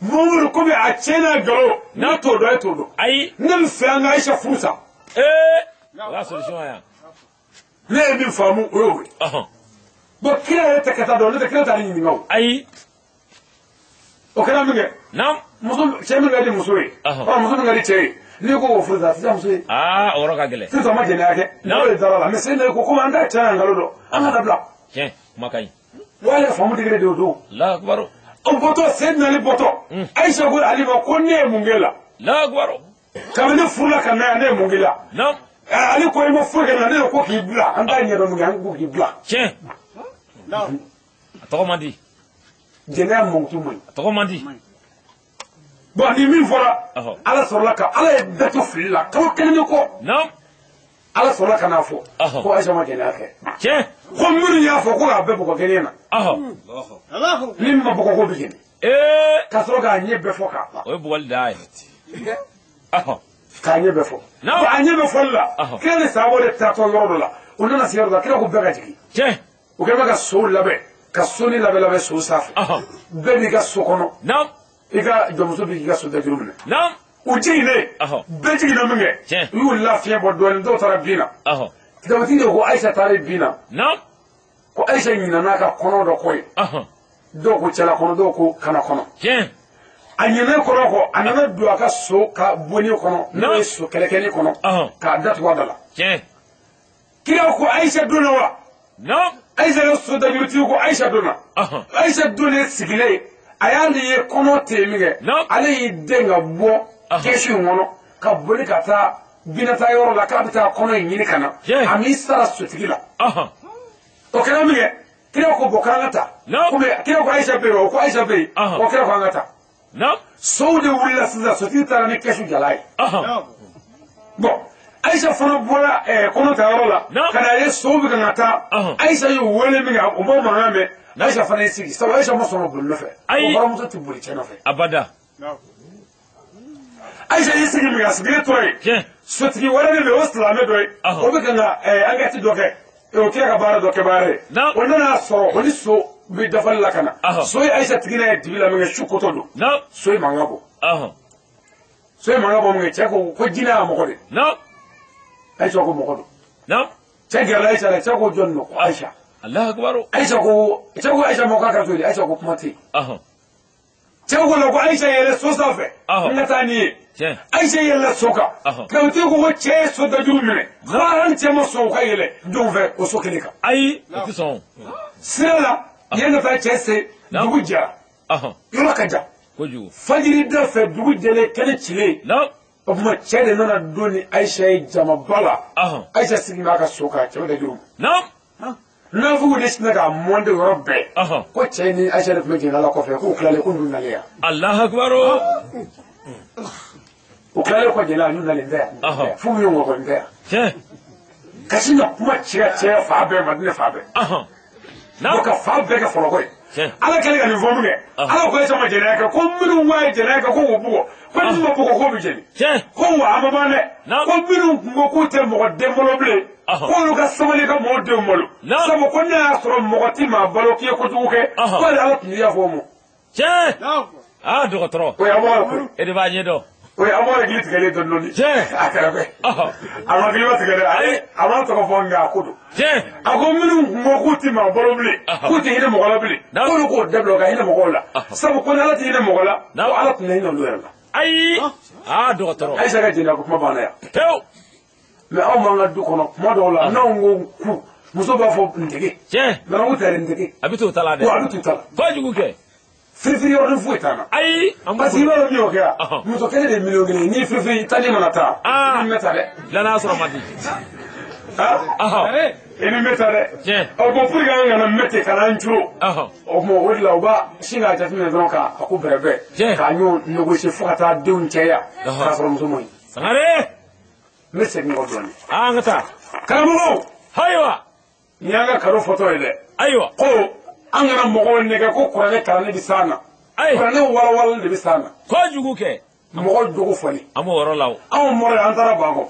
Mamadu komi a tiɲɛ n'a nkalon ne t'o dɔn e t'o dɔn. Ayi. Ne bɛ fɛ an ka Ayisa furu sa. O y'a solution ye yan. Ne ye min faamu o y'o ye. Bon kira yɛrɛ tɛ kɛta dɔn ne tɛ kira t'ale ɲininka o. Ayi. O kɛra min kɛ. Naam. Muso cɛ min ka di muso ye. Ɔ muso min ka di cɛ ye. N'i ko k'o furu sa a tɛ diya muso ye. Aa o yɔrɔ ka gɛlɛn. Sisan ma jɛnɛya kɛ. N'o de dara la mɛ Seyidina Ali ko komi an t'a tiɲɛ nkalon dɔn an ka dabila. Tiɲɛ kuma ka ɲi. Wale faamu degré de don. Allahu akbar. O bɔtɔ Seydina Ali bɔtɔ. Ayisa ko Ali ma ko ne ye mun k'e la. Allahu akbar. Kabini furula ka na yan ne ye mun k'i la. Naam. Ali ko i ma foyi kɛ ne la ne ko k'i bila an t'a ɲɛdɔn mun kɛ an ko k'i bila. Tiɲɛ. A tɔgɔ man di. Jɛnɛya mankutu man ɲi. A tɔgɔ man di. Bon ni min fɔra. Ala sɔrɔla ka Ala ye bɛɛ to fili la kalo kelen ni kɔ. Naam. Ala sɔrɔla ka n'a fɔ. Ko Ayisa ma jɛnɛya kɛ. Tiɲɛ. Ko minnu y'a fɔ ko k'a bɛɛ bugɔ kelen na. Ni min ma bugɔ k'o bɛ jɛni. Ka sɔrɔ k'a ɲɛ bɛɛ fɔ k'a ban. O ye bugɔli dan ye. K'a ɲɛ bɛɛ fɔ. A ɲɛ bɛɛ fɔli la. Kira ni sahabaw de taatɔ yɔrɔ dɔ la. U nana se yɔrɔ dɔ la kira ko bɛɛ ka jigin. Tiɲɛ. U kɛlen bɛ ka sow labɛn ka soni labɛn labɛn so sanfɛ. Bɛɛ b'i ka so kɔnɔ. I ka jɔnmuso b'i ka so dajuru minɛ. U jiginnen bɛɛ jiginna min kɛ u y'u lafiɲɛ bɔ dɔɔnin dɔw taara bin na. Kitabutigi de ko Ayisa taara bin na. Ko Ayisa ɲinɛna ka kɔnɔ dɔ kɔ ye. Dɔw ko cɛla kɔnɔ dɔw ko kana kɔnɔ. A ɲinɛ kɔnɔ kɔ a nana don a ka so ka bonni kɔnɔ n'o ye so kɛlɛkɛni kɔnɔ k'a datugu a da la. Kira ko Ayisa donna wa. Ayisa ka so dajurutigi ko Ayisa donna. Ayisa donnen sigilen a y'ale ye kɔnɔ tɛ min kɛ ale y'i den ka bɔ kɛsu in kɔnɔ ka boli ka taa binata yɔrɔ la k'a bɛ taa kɔnɔ in ɲini ka na a m'i sara sotigi la. O kɛra min kɛ kira ko bɔn k'an ka taa komi kira ko Ayisa bɛ yen o ko Ayisa bɛ yen o kira ko an ka taa. Sow de wulila sisan sotigi taara ni kɛsu jala ye. Bɔn Ayisa fana bɔra kɔnɔ ta yɔrɔ la ka na ye sow bɛ ka taa Ayisa y'u wele min kɛ u b'o mankan mɛn. Ayisa fana y'i sigi sabu Ayisa ma sɔn ka boli nɔfɛ. O hɔrɔnmuso tɛ boli cɛ nɔfɛ. Abada. Ayisa y'i sigi min kɛ a sigilen tora yen. Sotigi wɛrɛ de bɛ yen o silamɛ dɔ ye. O bɛ kan ka ankɛti dɔ kɛ. O kira ka baara dɔ kɛbaara ye. O nana sɔrɔ o ni so bɛ dafali la ka na. So ye Ayisa tigi n'a ye dibi la min kɛ su kotɔ don. So ye mankan bɔ. So ye mankan bɔ min kɛ cɛ ko ko jinɛ y'a mɔgɔ de. Ayisa ko mɔgɔ don. Cɛ gɛrɛla Ayisa la cɛ ko jɔn don ko Ayisa. Allahu akbar. Ayisa ko cɛ ko Ayisa ma k'a ka to yen Ayisa ko kuma tɛ yen. Cɛ ko la ko Ayisa yɛlɛ so sanfɛ. N ka taa n'i ye. Ayisa yɛlɛla so kan. Kitabutigi ko ko cɛ ye so dajuru minɛ. Ko hali cɛ ma sɔn o ka yɛlɛ don fɛ o so kelen kan. Ayi o tɛ sɔn. Sira la yen ka taa cɛ se dugu jɛra. Yɔrɔ ka jan. Kojugu. Fajiri da fɛ dugu jɛlen kɛnɛ cilen. O tuma cɛ de nana don ni Ayisa ye jamaba la. Ayisa sigi b'a ka so kan cɛ bɛ dajuru. Nafugu de sinna k'a mɔnde yɔrɔ bɛɛ. Ko cɛ ni Ayisa de tun bɛ jɛnɛ la kɔfɛ k'u tilalen ko ninnu nalen yan. Allahu akbar. U tilalen kɔ jɛnɛ la ninnu nalen tɛ yan. F'u y'u ŋɔgɔ tɛ yan. Ka sin ka kuma ci ka cɛ fa bɛɛ Madinɛ fa bɛɛ. Ko ka fa bɛɛ kɛ fɔlɔkɔ ye. Ala kɛlen ka nin fɔ min kɛ Ala ko Ayisa ma jɛnɛya kɛ ko minnu ko a ye jɛnɛya kɛ ko k'u bugɔ ko ni ma bugɔ k'o bɛ jɛni. Ko wa a ma ban dɛ. Ko minnu kun ko k'u tɛ mɔgɔ den balo bilen. K'olu ka sabali ka mɔgɔw denw balo. Sabu ko ne y'a sɔrɔ mɔgɔ ti maa balo k'i ye kojugu kɛ. K'ale Ala tun y'a fɔ o ma. Tiɲɛ. Aa dɔgɔtɔrɔ. O ye Abubakar ko ye. E de b'a ɲɛdɔn. O ye Abubakar gili tigɛlen dɔɔni dɔɔni. Tiɲɛ. A kɛra koyi. A ma giliba tigɛ dɛ. Ayi a m'a tɔgɔ fɔ nka a ko don. Tiɲɛ. A ko minnu kun ko k'u ti maa balo bilen. K'u tɛ hinɛ mɔgɔ la bilen. K'olu k'o dabila u ka hinɛ mɔgɔw la. Sabu ko ni Ala tɛ hinɛ mɔgɔ la. Ko Ala tun tɛ hinɛ olu yɛrɛ la. Ayi. Aa dɔgɔtɔrɔ. Ayisa ka jɛnɛya ko kuma banna yan. Pewu. Mɛ anw b'an ka du kɔnɔ kuma dɔw la n'anw ko ku muso b'a fɔ n dege. Tiɲɛ. Mɛ an tɛ n dege. A bɛ t'o ta la dɛ. Wa a bɛ t'o ta la. Kojugu kɛ. Firifiri yɔrɔnin foyi t'an na. Ayi. Parce que i b'a dɔn min y'o kɛ yan. Muso kelen de ye miliyɔn kelen ye n'i firifiri i tali mana taa. I ni bɛ taa dɛ. Filanan sɔrɔ man di. I ni bɛ taa dɛ. Tiɲɛ. Ɔ bon pour que an kana mɛn ten ka n'an curo. O tuma o de la u b'a sin k'a jateminɛ dɔrɔn k'a ko bɛrɛbɛn. Tiɲɛ. K'a ɲɔgɔn négocier fo ka taa denw cɛya. K'a sɔrɔ muso man ɲi. Sangare. N bɛ segin kɔ dɔɔnin. An ka taa. Karamɔgɔw. Ayiwa. Nin y'an ka karo fɔtɔ ye dɛ. Ayiwa. Ko an kana mɔgɔw nɛgɛ ko kuranɛ kalanni bɛ s'an na. Ayi. Kuranɛ walawalali de bɛ s'an na. Kojugu kɛ. Mɔgɔ jogo fɔli. An b'o yɔrɔ la o. Anw mɔra yan an taara Bankɔ.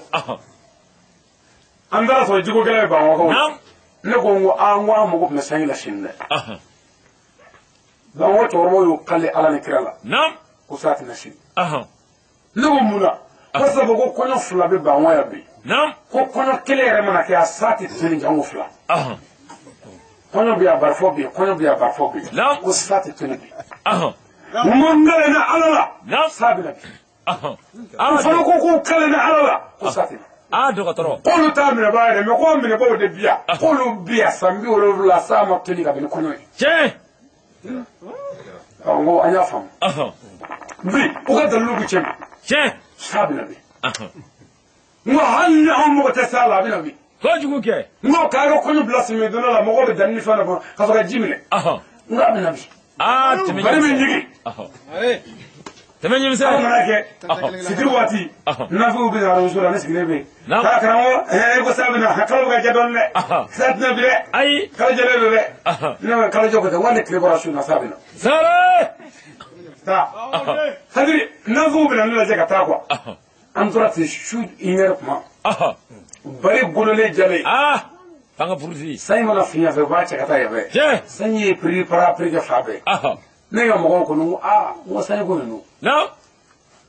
An taara sɔrɔ jiko gɛlɛn ye Bankɔkaw. Ne ko n ko aa n ko an mago tun bɛ sanji la sini dɛ. Bankɔ cɛkɔrɔbaw y'o kale Ala ni kira la. Ko sa tɛna sini. Ne ko mun na. Ko sabu ko kɔɲɔ fila bɛ Bankɔ yan bi. Ko kɔɲɔ kelen yɛrɛ mana kɛ a sa tɛ tuni jango fila. Kɔɲɔ bɛ yan barifɔ bɛ yen kɔɲɔ bɛ yan barifɔ bɛ yen. Ko sa tɛ tuni bi. N ko n kalenna Ala la. Sa bɛ na bi. O fana ko k'u kalenna Ala la. Ko sa tɛ na. Aa dɔgɔtɔrɔ. K'olu t'a minɛbaa yɛrɛ mɛ k'o minɛbaaw de bi yan. K'olu bi yan san 70 sa ma teli ka bɛn ni kɔɲɔ ye. Tiɲɛ. Ɔ n ko an y'a faamu. Bi u ka dalilu bɛ cɛ ma. Tiɲɛ. Sa bɛ na bi. N ko hali ni anw mɔgɔ tɛ s'a la a bɛ na bi. Kojugu kɛ. N ko k'a ka kɔɲɔ bila sɛmiyɛdonda la mɔgɔw bɛ danni ni fɛn dɔ kɔnɔ ka sɔrɔ ka ji minɛ. N ko a bɛ na bi. Aa tɛmɛ ɲɛmisɛn. Bari bɛ ɲigin. Tɛmɛ ɲɛmisɛn. Aw nana kɛ fitiri waati nafigiw bɛ na arajo la ne sigilen bɛ yen. K'a karamɔgɔ ɛɛ ko sa bɛ na kalo bɛ ka jɛ dɔɔnin dɛ. Sa tɛna bi dɛ. Ayi. Kalo jɛlen don dɛ. Ne ko kalo jɔ ko tɛ wali tile bɔra su na sa bɛ na. Sare. Taa. C'est-à-dire nafigiw bɛ na ne lajɛ ka taa quoi. An tora ten su 1h kuma. Bari gololen jalen. Fanga purusi. Sanji mana finya fɛ u b'a cɛ ka taa yan fɛ. Tiɲɛ. Sanji ye piri para piri kɛ fan bɛɛ. Ne ka mɔgɔw ko n ko aa n ko sanji ko ninnu. Naamu.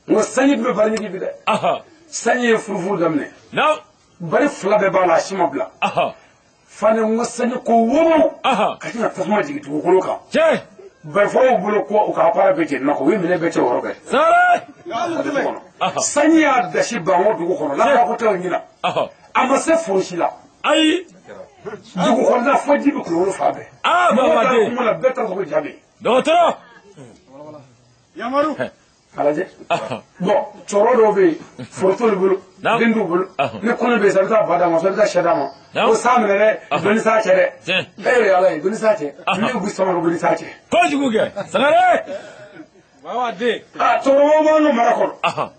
N ko sanji tun bɛ bari ɲigin bi dɛ. Sanji ye furufuru daminɛ. Naamu. Bari 2 bɛɛ b'a la a si ma bila. Fane n ko sanji ko wobo. Ka sin ka tasuma jigin dugukolo kan. Tiɲɛ. Barifɔw bolo ko u ka appareil bɛɛ jeni na kɔ u ye minɛn bɛɛ cɛ o yɔrɔ bɛɛ. Sare. Sanji y'a dasi Banko dugu kɔnɔ lakana tɛ o ɲina. A ma se foro si la. Ayi. Dugu kɔnɔna fo ji bɛ kulukoro fan bɛɛ. Aa mɔgɔw kuma la bɛɛ t'a fɔ ko ja bɛ yen. Dɔgɔtɔrɔ. Yamaru. A lajɛ. Bɔn cɛkɔrɔba dɔw bɛ yen foro t'olu bolo den t'u bolo ni kɔɲɔ bɛ yen sa i bɛ taa ba d'a ma sa i bɛ taa sɛ d'a ma ko sa minɛ dɛ doni sa cɛ dɛ. E yɛrɛ ye ala ye doni sa cɛ ne bɛ sama ko doni sa cɛ. Kojugu kɛ Sangare. Aa cɛkɔrɔbaw b'an ka mara kɔnɔ.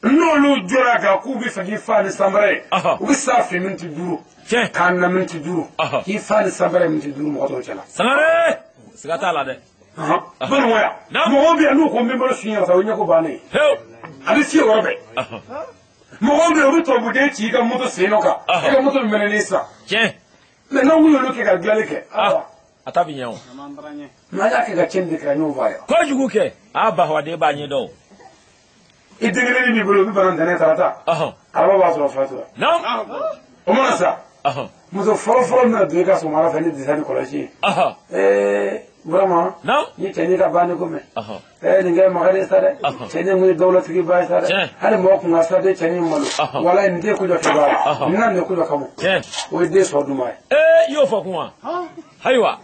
N'olu jɔra kan k'u bɛ fɛ k'i fa ni sanbara ye u bɛ sa fɛ miniti 5 k'a na miniti 5 k'i fa ni sanbara ye miniti 5 mɔgɔ tɔw cɛ la. Sangare siga t'a la dɛ. Balimaya mɔgɔw bɛ yan n'u ko n bɛ n bolo su ɲɛna sa o ɲɛko bannen ye. A bɛ si o yɔrɔ bɛɛ. Mɔgɔw bɛ yen u bɛ tubabuden ci i ka moto sen nɔ kan e ka moto bɛ mɛnɛ sisan. Tiɲɛ. Mɛ n'anw kun y'olu kɛ ka dilanli kɛ. A ta bɛ ɲɛ o. Mɛ an y'a kɛ ka tiɲɛni de kɛ ka ɲɔgɔn faa yan. Kojugu kɛ a Bahawaden b'a ɲɛ dɔn o. I den kelen b'i bolo u bɛ bana ntɛnɛn tarata. Araba b'a sɔrɔ fatura. O mana sa. Muso fɔlɔ fɔlɔ bɛna don i ka sɔgɔmada fɛ ni disa ni kɔlɔsi ye. Ee vraiment. Ni cɛnin ka banni ko mɛn. Ee nin kɛ makari sa dɛ. Cɛnin kun ye dawulatigi ba ye sa dɛ. Hali mɔgɔ kun ka sira den cɛnin malo. Walayi nin den ko jɔ kɛbaga la. Nin na nin ko jɔ kama. O ye den sɔrɔ duman ye. Ee i y'o fɔ kun wa. Ayiwa.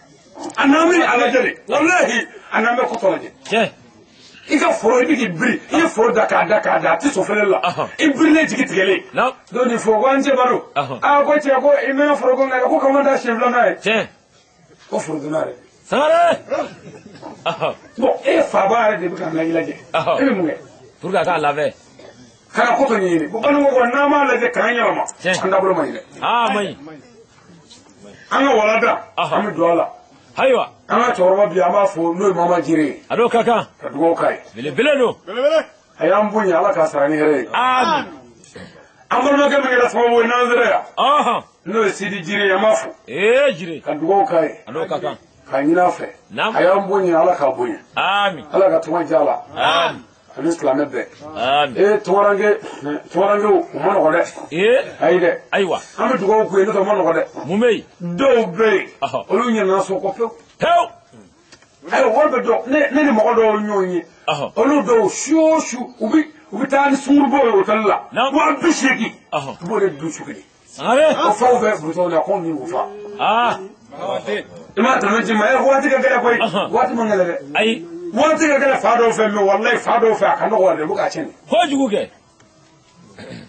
A n'an bɛ a lajɛ de. Walahi a n'an bɛ ko tɔ lajɛ. I ka foro i bɛ k'i biri i ye foro da k'a da k'a da a tɛ sɔn fɛlɛ la i birilen jigi tigɛlen donc nin fɔ ko an cɛ baro aa ko cɛ ko i mɛnna foro ko nka ko kama da siɲɛ filanan ye ko forodonna yɛrɛ. Sangare. Bon e faba yɛrɛ de bɛ ka na i lajɛ e bɛ mun kɛ. Pour que a k'a labɛn. Kana ko tɔ ɲɛɲini bon balima ko n'an m'a lajɛ k'an yɛlɛma an dabolo man ɲi dɛ. Aa man ɲi. An ka walanda an bɛ don a la. Ayiwa. An ka cɛkɔrɔba bi an b'a fɔ n'o ye Mama Jire ye. A n'o ka kan. Ka dugawu k'a ye. Belebele don. Belebele. A y'an bonya Ala k'a sara ni hɛrɛ ye. Amiin. An balimakɛ min kɛra sababu ye n'an sera yan. N'o ye Sidi Jire ye an b'a fo. Ee Jire. Ka dugawu k'a ye. A n'o ka kan. K'a ɲini a fɛ. Naamu. A y'an bonya Ala k'a bonya. Amiin. Ala ka tuma diya a la. Amiin. Ani silamɛ bɛɛ. Amiin. Ee tunkarankew u ma nɔgɔ dɛ. Ee. Ayi dɛ. Ayiwa. An bɛ dugawu k'u ye n'o tɛ u ma nɔgɔ dɛ. Mun bɛ yen. Dɔw bɛ yen. Olu ɲinɛna so kɔ pewu. Pewu. Ayiwa wari bɛ dɔn ne ni mɔgɔ dɔw ɲɔgɔn ye. Olu dɔw su o su u bɛ taa ni sunkurubaw ye hôtel la. 80 000. U b'o de dun su kelen. Sangare. O faw bɛ burusi la ko min k'u fa. I m'a tɛmɛ ji ma waati ka gɛlɛn koyi. Waati man gɛlɛn dɛ. Ayi. Waati ka gɛlɛn fa dɔw fɛ mɛ walayi fa dɔw fɛ a ka nɔgɔ de u bɛ k'a tiɲɛ. Kojugu kɛ.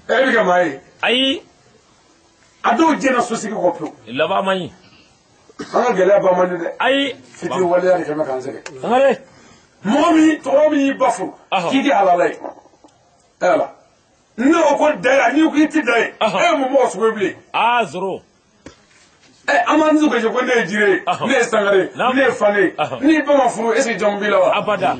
E bɛ kɛ maa ye. Ayi. A dɔw jɛna sosigi kɔ pewu. Laban man ɲi. An ka gɛlɛya ban man di dɛ. Ayi. Fitiri waleya de kɛmɛ k'an sɛgɛn. Sangare. Mɔgɔ min tɔgɔ min y'i ba furu. K'i kɛ halala ye. Ala. Ne ko da ye n'i ko k'i ti da ye. E ye mun mɔgɔ sugu ye bilen. Aa zéro. An b'an dusu kasi ko ne ye Jire ye ne ye Sangare ye ne ye Fane ye n'i ba ma furu est ce que jamu b'i la wa. Abada.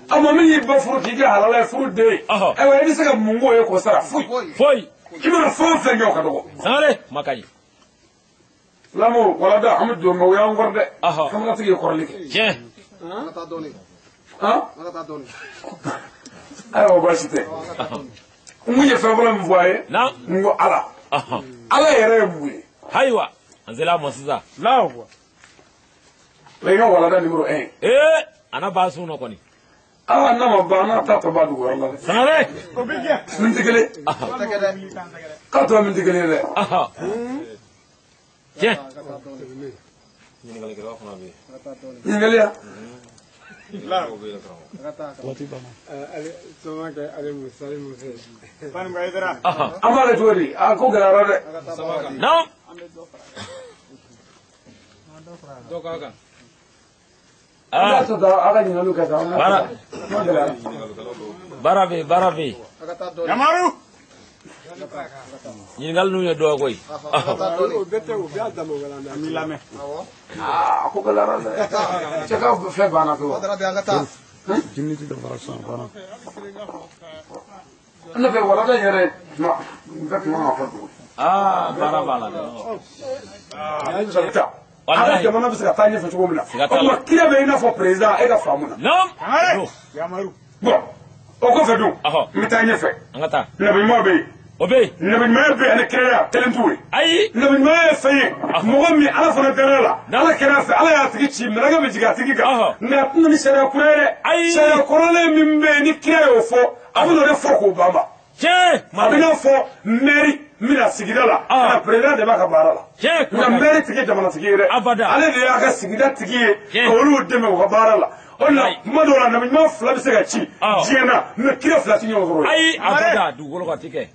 A ma min y'i ba furu k'i kɛ halala ye furu den ye. Ayiwa i bɛ se ka mun k'o ye k'o sara foyi. Foyi. I mana fɛn o fɛn kɛ o ka dɔgɔ. Sangare kuma ka ɲi. Lamɔ walada an bɛ don mɛ o y'an kɔrɔ dɛ. Kamalatigi ye kɔrɔli kɛ. Tiɲɛ. An ka taa dɔɔnin. Han? An ka taa dɔɔnin. Ayiwa baasi tɛ. N kun ye fɛn fɔlɔ min fɔ a ye. Naamu. N ko Ala. Ala yɛrɛ ye mun ye. Ayiwa. An sera a ma sisan. O ye n ka walada numéro 1. Ee a na ban sun na kɔni. Ah n'a ma ban n'a ta tɔ ba dugu wɛrɛ la dɛ. Sangare. Min tɛ kelen. K'a tɔ min tɛ kelen ye dɛ. Tiɲɛ. Ɲininkali fana bɛ yen. Ɲininkali ya. An b'a kɛ cogo di? A ko gɛlɛyara dɛ. Naam. Dɔ k'a kan. An b'a to tan a ka ɲininkaliw kɛ tan. Baara. Baara bɛ yen, baara bɛ yen. Yamaru. Ɲininkali ninnu ye dɔ ye koyi. Aa ko gɛlɛyara dɛ. Cɛ ka fɛn banna pewu. Ne fɛ walanda in yɛrɛ kuma n bɛ kuma ka fɔ tugun. Aa baara b'a la dɛ. An ka jamana bɛ se ka taa ɲɛfɛ cogo min na. O tuma kira bɛ i n'a fɔ président e ka faamu na. Naam. Bon o kɔfɛ dun. N bɛ taa ɲɛfɛ. An ka taa. Nabi ɲuman bɛ yen. O bɛ yen. Nabi ɲumanya bɛ yen ani kiraya kelen t'u ye. Ayi. Nabi ɲumanya ye fɛn ye. Mɔgɔ min Ala fana dara la. Ala kɛra a fɛ Ala y'a tigi ci mɛlɛkɛ bɛ jigin a tigi kan. Nka a tɛna ni sariya kura ye dɛ. Ayi. Sariya kɔrɔlen min bɛ yen ni kira y'o fɔ a bɛ n'o de fɔ k'o banba. Tiɲɛ. A bɛ n'a fɔ mɛri min na sigida la. Ka président de b'a ka baara la. Tiɲɛ. Nka mɛri tigi jamana tigi ye dɛ. Abada. Ale de y'a ka sigida tigi ye. Ka olu dɛmɛ u ka baara la. O de la kuma dɔw la nabi ɲuman fila bɛ se ka ci diɲɛ na mɛ kira fila ti ɲɔgɔn sɔrɔ yen. Ayi abada dugukolo kan ti kɛ.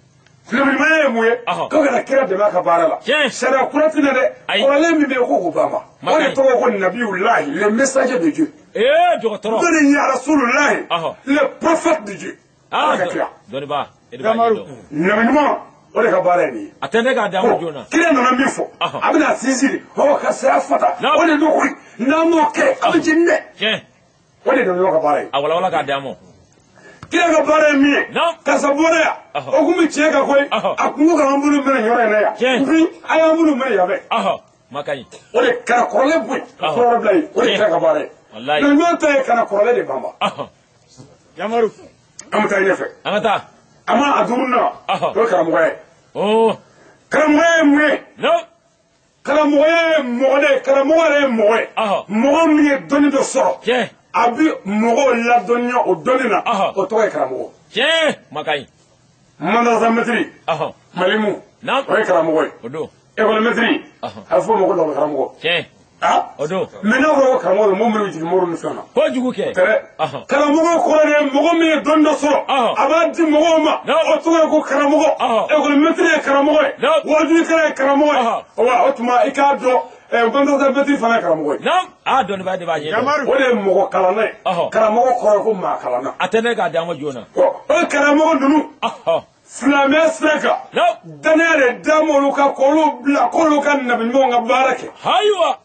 Nabi ɲumanya ye mun ye? Ko ka na kira dɛmɛ a ka baara la. Sariya kura tɛ na dɛ. Kɔrɔlen min bɛ yen ko k'o ban ma. O de tɔgɔ ko Nabiyulahi, le messager de Dieu. Ee dɔgɔtɔrɔ. O de ye Rasululahi, le prophète de Dieu. Ala ka kira. Dɔnniba e de b'a ɲɛdɔn. Nabi ɲuman o de ka baara ye nin ye. A tɛ ne k'a d'a ma joona. Kira nana min fɔ. A bɛna sinsin de. Ɔ ka saya fata. O de don koyi. N'an m'o kɛ a bɛ jeni dɛ. Tiɲɛ. O de nabi ɲuman ka baara ye. A walawala k'a d'a ma. Kira ka baara ye min ye. Karisa bɔra yan. O kun bɛ tiɲɛ kan koyi. A kun ko k'an bolo minɛ yɔrɔ in na yan. Bi a y'an bolo minɛ yan fɛ. Ma ka ɲi. O de kɛra kɔrɔlen bɔ yen. Ka kɔrɔ bila yen. O de kɛra ka baara ye. Walayi. Nabi ɲuman ta ye ka na kɔrɔlen de banba. Yamaru. An bɛ taa ɲɛfɛ. An ka taa. A ma a duurunan. O ye karamɔgɔya ye. Karamɔgɔya ye mun ye? Karamɔgɔya ye mɔgɔ de ye. Karamɔgɔ yɛrɛ ye mɔgɔ ye. Mɔgɔ min ye dɔnni dɔ sɔrɔ. A bɛ mɔgɔw ladɔnniya o dɔnni na. O tɔgɔ ye karamɔgɔ. Tiɲɛ. Ma ka ɲi. Madarasa mɛtiri. Malimu. O ye karamɔgɔ ye. O don. Ekɔli mɛtiri. A bɛ fɔ o ma ko lakɔli karamɔgɔ. Tiɲɛ. O don. Mɛ n'a fɔra ko karamɔgɔ don, mɔgɔ minnu bɛ jigin moriw ni fɛnw na. Kojugu kɛ. Tɛrɛ. Karamɔgɔ kɔrɔ de ye mɔgɔ min ye dɔnni dɔ sɔrɔ. A b'a di mɔgɔw ma. O tɔgɔ ye ko karamɔgɔ. Ekɔli mɛtiri ye karamɔgɔ ye. Wajulikɛla ye karamɔgɔ ye. Wa o tuma i k'a dɔn madarasa mɛtiri fana ye karamɔgɔ ye. Aa dɔnniba de b'a ɲɛdɔn. O de ye mɔgɔ kalanna ye. Karamɔgɔ kɔrɔ ye ko maa kalanna. A tɛ ne k'a d'a ma joona. O karamɔgɔ ninnu. Silamɛya sira kan. Danaya de d'an m'olu kan k'olu bila k'olu ka nabi ɲumanw ka baara kɛ. Ayiwa.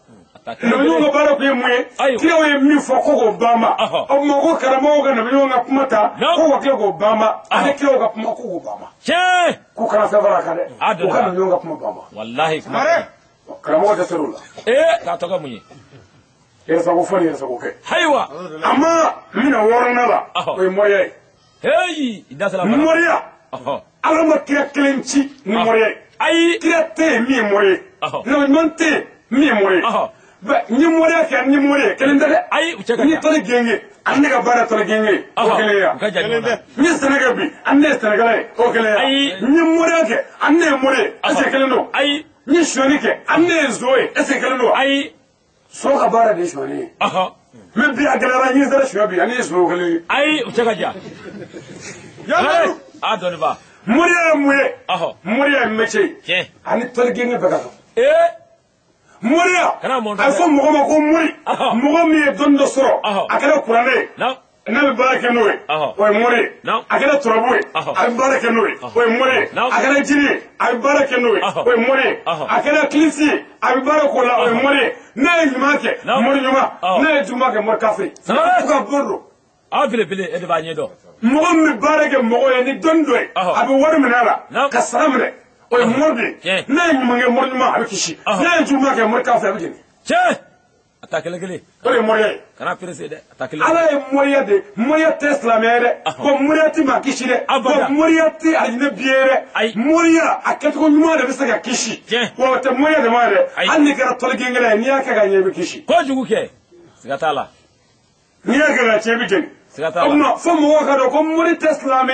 Nabi ɲumanw ka baara kun ye mun ye? Kiraw ye min fɔ ko k'o banba. O tuma ko karamɔgɔw ka nabi ɲumanw ka kuma ta ko ka tila k'o banba. Ani kiraw ka kuma ko k'o banba. Tiɲɛ. K'u kana fɛn fara a kan dɛ. U ka nabi ɲumanw ka kuma banba. Walahi. Karamɔgɔ dɛsɛr'o la. Ee k'a tɔgɔ mun ye? Yɛrɛsago fɔ ni yɛrɛsago kɛ. Ayiwa. A ma mina wɔɔrɔnan la. O ye moriya ye. Heyi. I da sera baara. Moriya. Ala ma kira kelen ci ni moriya ye. Ayi. Kira tɛ yen min ye mori ye. Nabi ɲuman tɛ yen min ye mori ye. N ye moriya kɛ ni mori ye kelen tɛ dɛ. Ayi u cɛ ka jan. N ye tɔli genge ani ne ka baara tɔli genge o kelen ye. U ka jan ɲɔgɔn na. N ye sɛnɛ kɛ bi ani ne ye sɛnɛkɛla ye o kelen ye. Ayi. N ye moriya kɛ ani ne ye mori ye est ce que kelen don? Ayi. N ye sonyali kɛ ani ne ye zo ye est ce que kelen don? Ayi. So ka baara de ye sonyali ye. Mɛ bi a gɛlɛyara n ye sera suɲɛ bi ani ye zo kelen ye. Ayi u cɛ ka jan. Yamaru. A dɔnniba. Moriya ye mun ye? Moriya ye métier ye. Ani tɔli genge bɛɛ ka kan. Ee. Moriya. Kana mɔn. A bɛ fɔ mɔgɔ ma ko mori. Mɔgɔ min ye dɔnni dɔ sɔrɔ. A kɛra kuranɛ ye. N'a bɛ baara kɛ n'o ye. O ye mori ye. A kɛra turabu ye. A bɛ baara kɛ n'o ye. O ye mori ye. A kɛra jiri ye. A bɛ baara kɛ n'o ye. O ye mori ye. A kɛra kilisi ye. A bɛ baara k'o la. O ye mori ye. N'a ye ɲuman kɛ. Mori ɲuman. N'a ye juguman kɛ mori kafiri. Fo ka bɔ don. A belebele e de b'a ɲɛdɔn. Mɔgɔ min bɛ baara kɛ mɔgɔ ye ni dɔnni dɔ ye. A bɛ wari minɛ a la. Ka sara minɛ. O ye mori de ye. N'a ye ɲuman kɛ mori ɲuman a bɛ kisi. N'a ye juguman kɛ mori kafiri a bɛ jeni. Tiɲɛ. A ta kelen kelen. O de ye moriya ye. Kana perese dɛ. A ta kelen. Ala ye moriya de. Moriya tɛ silamɛya ye dɛ. Ko moriya tɛ maa kisi dɛ. Ko moriya tɛ alijinɛ bi ye dɛ. Ayi. Moriya a kɛcogo ɲuman de bɛ se ka kisi. Tiɲɛ. Wa o tɛ moriya de ma dɛ. Ayi. Hali n'i kɛra tɔli gengɛlɛ ye n'i y'a kɛ ka ɲɛ i bɛ kisi. Kojugu kɛ. Siga t'a la. N'i y'a kɛ ka tiɲɛ i bɛ jeni. O tuma fo mɔgɔw ka dɔn ko mori tɛ silamɛ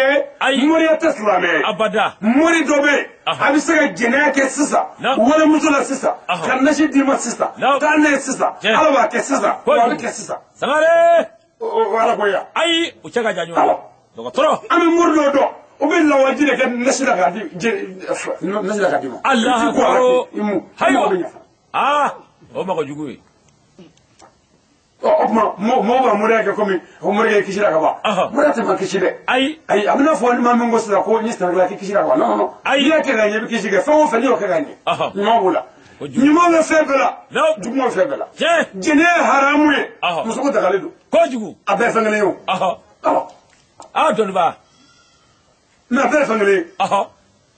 ye, moriya tɛ silamɛ ye. Abada. Mori dɔ bɛ yen, a bɛ se ka jɛnɛya kɛ sisan, walimuso la sisan, ka nasi d'i ma sisan, taa n'a ye sisan, Ala b'a kɛ sisan, wa a bɛ kɛ sisan. Sangare. O Ala ko ya. Ayi, o cɛ ka jan ɲɔgɔn na. Dɔgɔtɔrɔ. An bɛ mori dɔw dɔn, o bɛ lawaji de kɛ nasi la k'a di, nasi la k'a d'i ma. Alahu akibaru. Hayiwa. Aa, o mɔgɔ jugu ye. O tuma mɔgɔw b'a moriya kɛ komi o morikɛ kisira ka ban. Moriya tɛ ma kisi dɛ. Ayi. Ayi, a bɛna fɔ ni maa min ko sisan ko n ye sɛnɛkɛla k'i kisira ka ban. Non non non. Ayi. N'i y'a kɛ ka ɲɛ i bɛ kisi kɛ fɛn o fɛn n'i y'o kɛ ka ɲɛ. Ɲuman b'o la. Ɲuman bɛ fɛn bɛɛ la. Juguman bɛ fɛn bɛɛ la. Tiɲɛ. Jɛnɛya ye haramu ye. Muso ko dagalen don. Kojugu. A bɛɛ ye fɛn kelen ye o. Aa dɔnniba. Mais a bɛɛ ye fɛn kelen ye.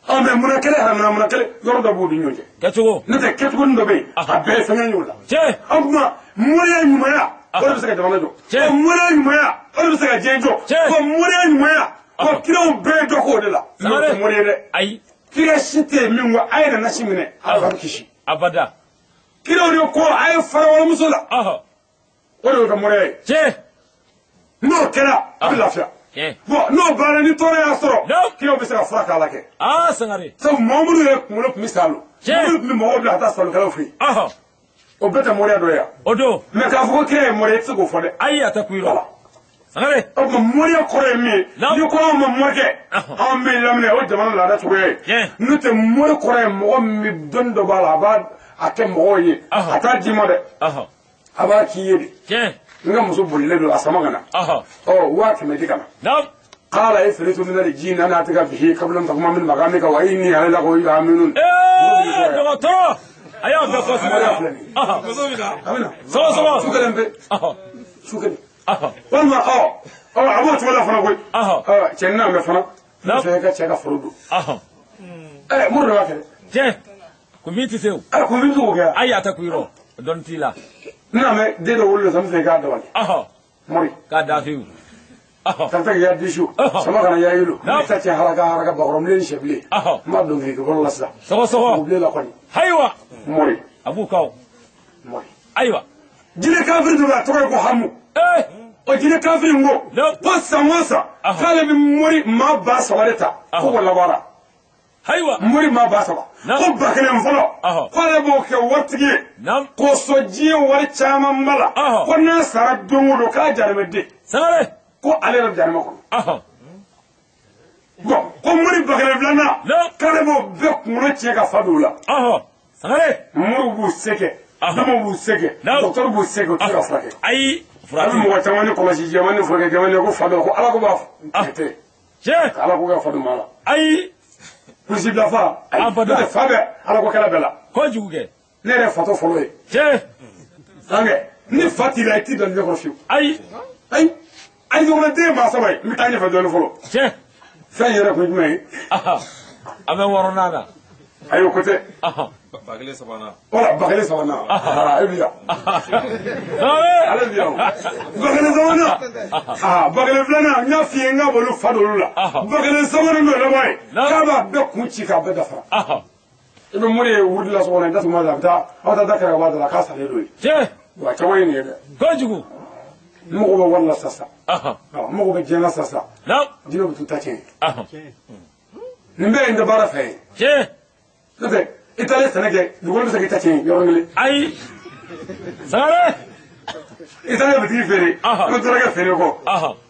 Mais munna kelen haramuna munna kelen yɔrɔ dɔ b'u ni ɲɔgɔn cɛ. Kɛcogo. N'o tɛ kɛcogo dɔ bɛ yen a bɛɛ ye fɛn kelen ye o la. Tiɲɛ. O tuma moriya ɲumanya o de bɛ se ka jamana jɔ. Tiɲɛ. Moriya ɲumanya o de bɛ se ka diɲɛ jɔ. Tiɲɛ. Wa moriya ɲumanya wa kiraw bɛɛ ye dɔ k'o de la. N'o tɛ mori ye dɛ. Ayi. Kira si tɛ yen min ko a ye na nasi minɛ a b'a kisi. Abada. Kiraw de ko a ye fara walimuso la. O de y'o ka moriya ye. Tiɲɛ. N'o kɛra a bɛ lafiya. Bon n'o banna ni tɔɔrɔ y'a sɔrɔ kiraw bɛ se ka fura k'a la kɛ. Aa Sangare. Sabu mɔgɔ minnu yɛrɛ kunkolo tun bɛ salo. Minnu tun bɛ mɔgɔw bila ka taa salokɛlaw fɛ yen. O bɛɛ tɛ moriya dɔ ye yan. O don. Mais k'a fɔ ko kira ye mori ye i tɛ se k'o fɔ dɛ. Ayi a tɛ kun i la. Sangare. O tuma moriya kɔrɔ ye min ye. N'i ko anw ma morikɛ. Anw bɛ laminɛ o jamana laada cogoya ye. N'o tɛ mori kɔrɔ ye mɔgɔ min bɛ dɔnni dɔ b'a la a b'a kɛ mɔgɔw ye. A t'a d'i ma dɛ. A b'a k'i ye de. N ka muso bolilen don a sama ka na. Ɔ 100,000 di ka na. Kala ifritu min al-jinn ana atika bihi qabla an taquma min maqamika wa inni ala lahu aminun. Dɔgɔtɔrɔ. A y'a bɛɛ fɔ sisan. A bɛ na. Sɔgɔ sɔgɔ. Su kelen pe. Su kelen. Walima a b'o cogo la fana koyi. Cɛ n'a mɛn fana. N bɛ fɛ i ka cɛ ka foro don. Mori de b'a kɛ dɛ. Tiɲɛ. Kunfin tɛ se o. Kunfin tɛ se k'o kɛ. Ayi a tɛ kun i rɔ. Dɔnni t'i la. N'a mɛn den dɔ wolo sisan n bɛ fɛ i k'a dabali. Mori. K'a da fiyewu. Ka taa k'i ka disu. Sama kana ya yelo. N bɛ taa cɛ haraka haraka bakɔrɔnbilen ni sɛbilen. N b'a don kiriki kɔrɔ la sisan. Sɔgɔ sɔgɔ. O bilen la kɔni. Ayiwa. Mori. A b'u kan o. Mori. Ayiwa. Jinɛ kafiri dɔ bɛ yen a tɔgɔ ye ko Hamu. O jinɛ kafiri in ko. Ko san o san. K'ale bɛ mori maa 3000 de ta. Ko k'o labaara. Ayiwa. Mori maa 3000. Ko 1000 fɔlɔ. K'ale b'o kɛ waritigi ye. K'o sɔn diɲɛ wari caman ba la. Ko n'a sara don o don k'a jarimɛ den. Sangare. Ko ale yɛrɛ bɛ jarimɛ kɔnɔ. Bon ko mori 1000 filanan. K'ale b'o bɛɛ kunkolo tiɲɛ ka fa don o la. Sangare. Moriw b'u se kɛ. Damaw b'u se kɛ. Dɔgɔtɔrɔw b'u se kɛ u tɛ se ka furakɛ. Ayi. A bɛ mɔgɔ caman ni kɔlɔsi jɛman ni furakɛ jɛman ni ko fa dɔ ko Ala ko b'a tɛ. Tiɲɛ. Ala ko ka fa don maa la. Ayi. Kulisi bila fa. Ayi. N'o tɛ fa bɛ Ala ko kɛlɛ bɛɛ la. Kojugu kɛ. Ne yɛrɛ fatɔ fɔlɔ ye. Tiɲɛ. Sankɛ ni fa t'i la i t'i dɔn diɲɛ kɔnɔ fiyewu. Ayi. Ayi. Ayi ɲɔgɔnna den maa 3 ye n bɛ taa ɲɛfɛ dɔɔnin fɔlɔ. Tiɲɛ. Fɛn yɛrɛ kun ye jumɛn ye. A bɛ 6nan na. Ayi o ko tɛ. 1000 sabanan. Wala 1000 sabanan. E bi yan. Ale bi yan o. 1000 sabanan. 1000 filanan n y'a f'i ye n k'a b'olu fa don olu la. 1000 sabanan n'o laban ye. K'a b'a bɛɛ kun ci k'a bɛɛ dafara. I bɛ mori ye wurudi la so kɔnɔ i datuguma la a bɛ taa aw bɛ taa da kɛrɛ ka bɔ a da la k'a salen don yen. Tiɲɛ. Wa caman ye nin ye dɛ. Kojugu. N mago bɛ wari la sisan. N mago bɛ diɲɛ na sisan. Jinɛ bɛ t'u ta tiɲɛ. Nin bɛɛ ye n tɛ baara fɛ ye. Tiɲɛ. N'o tɛ i taalen sɛnɛ kɛ dugukolo bɛ se k'i ta tiɲɛ yɔrɔnin kelen. Ayi. Sangare. I taalen bitigi feere. I bɛ dɔrɔn kɛ feere kɔ.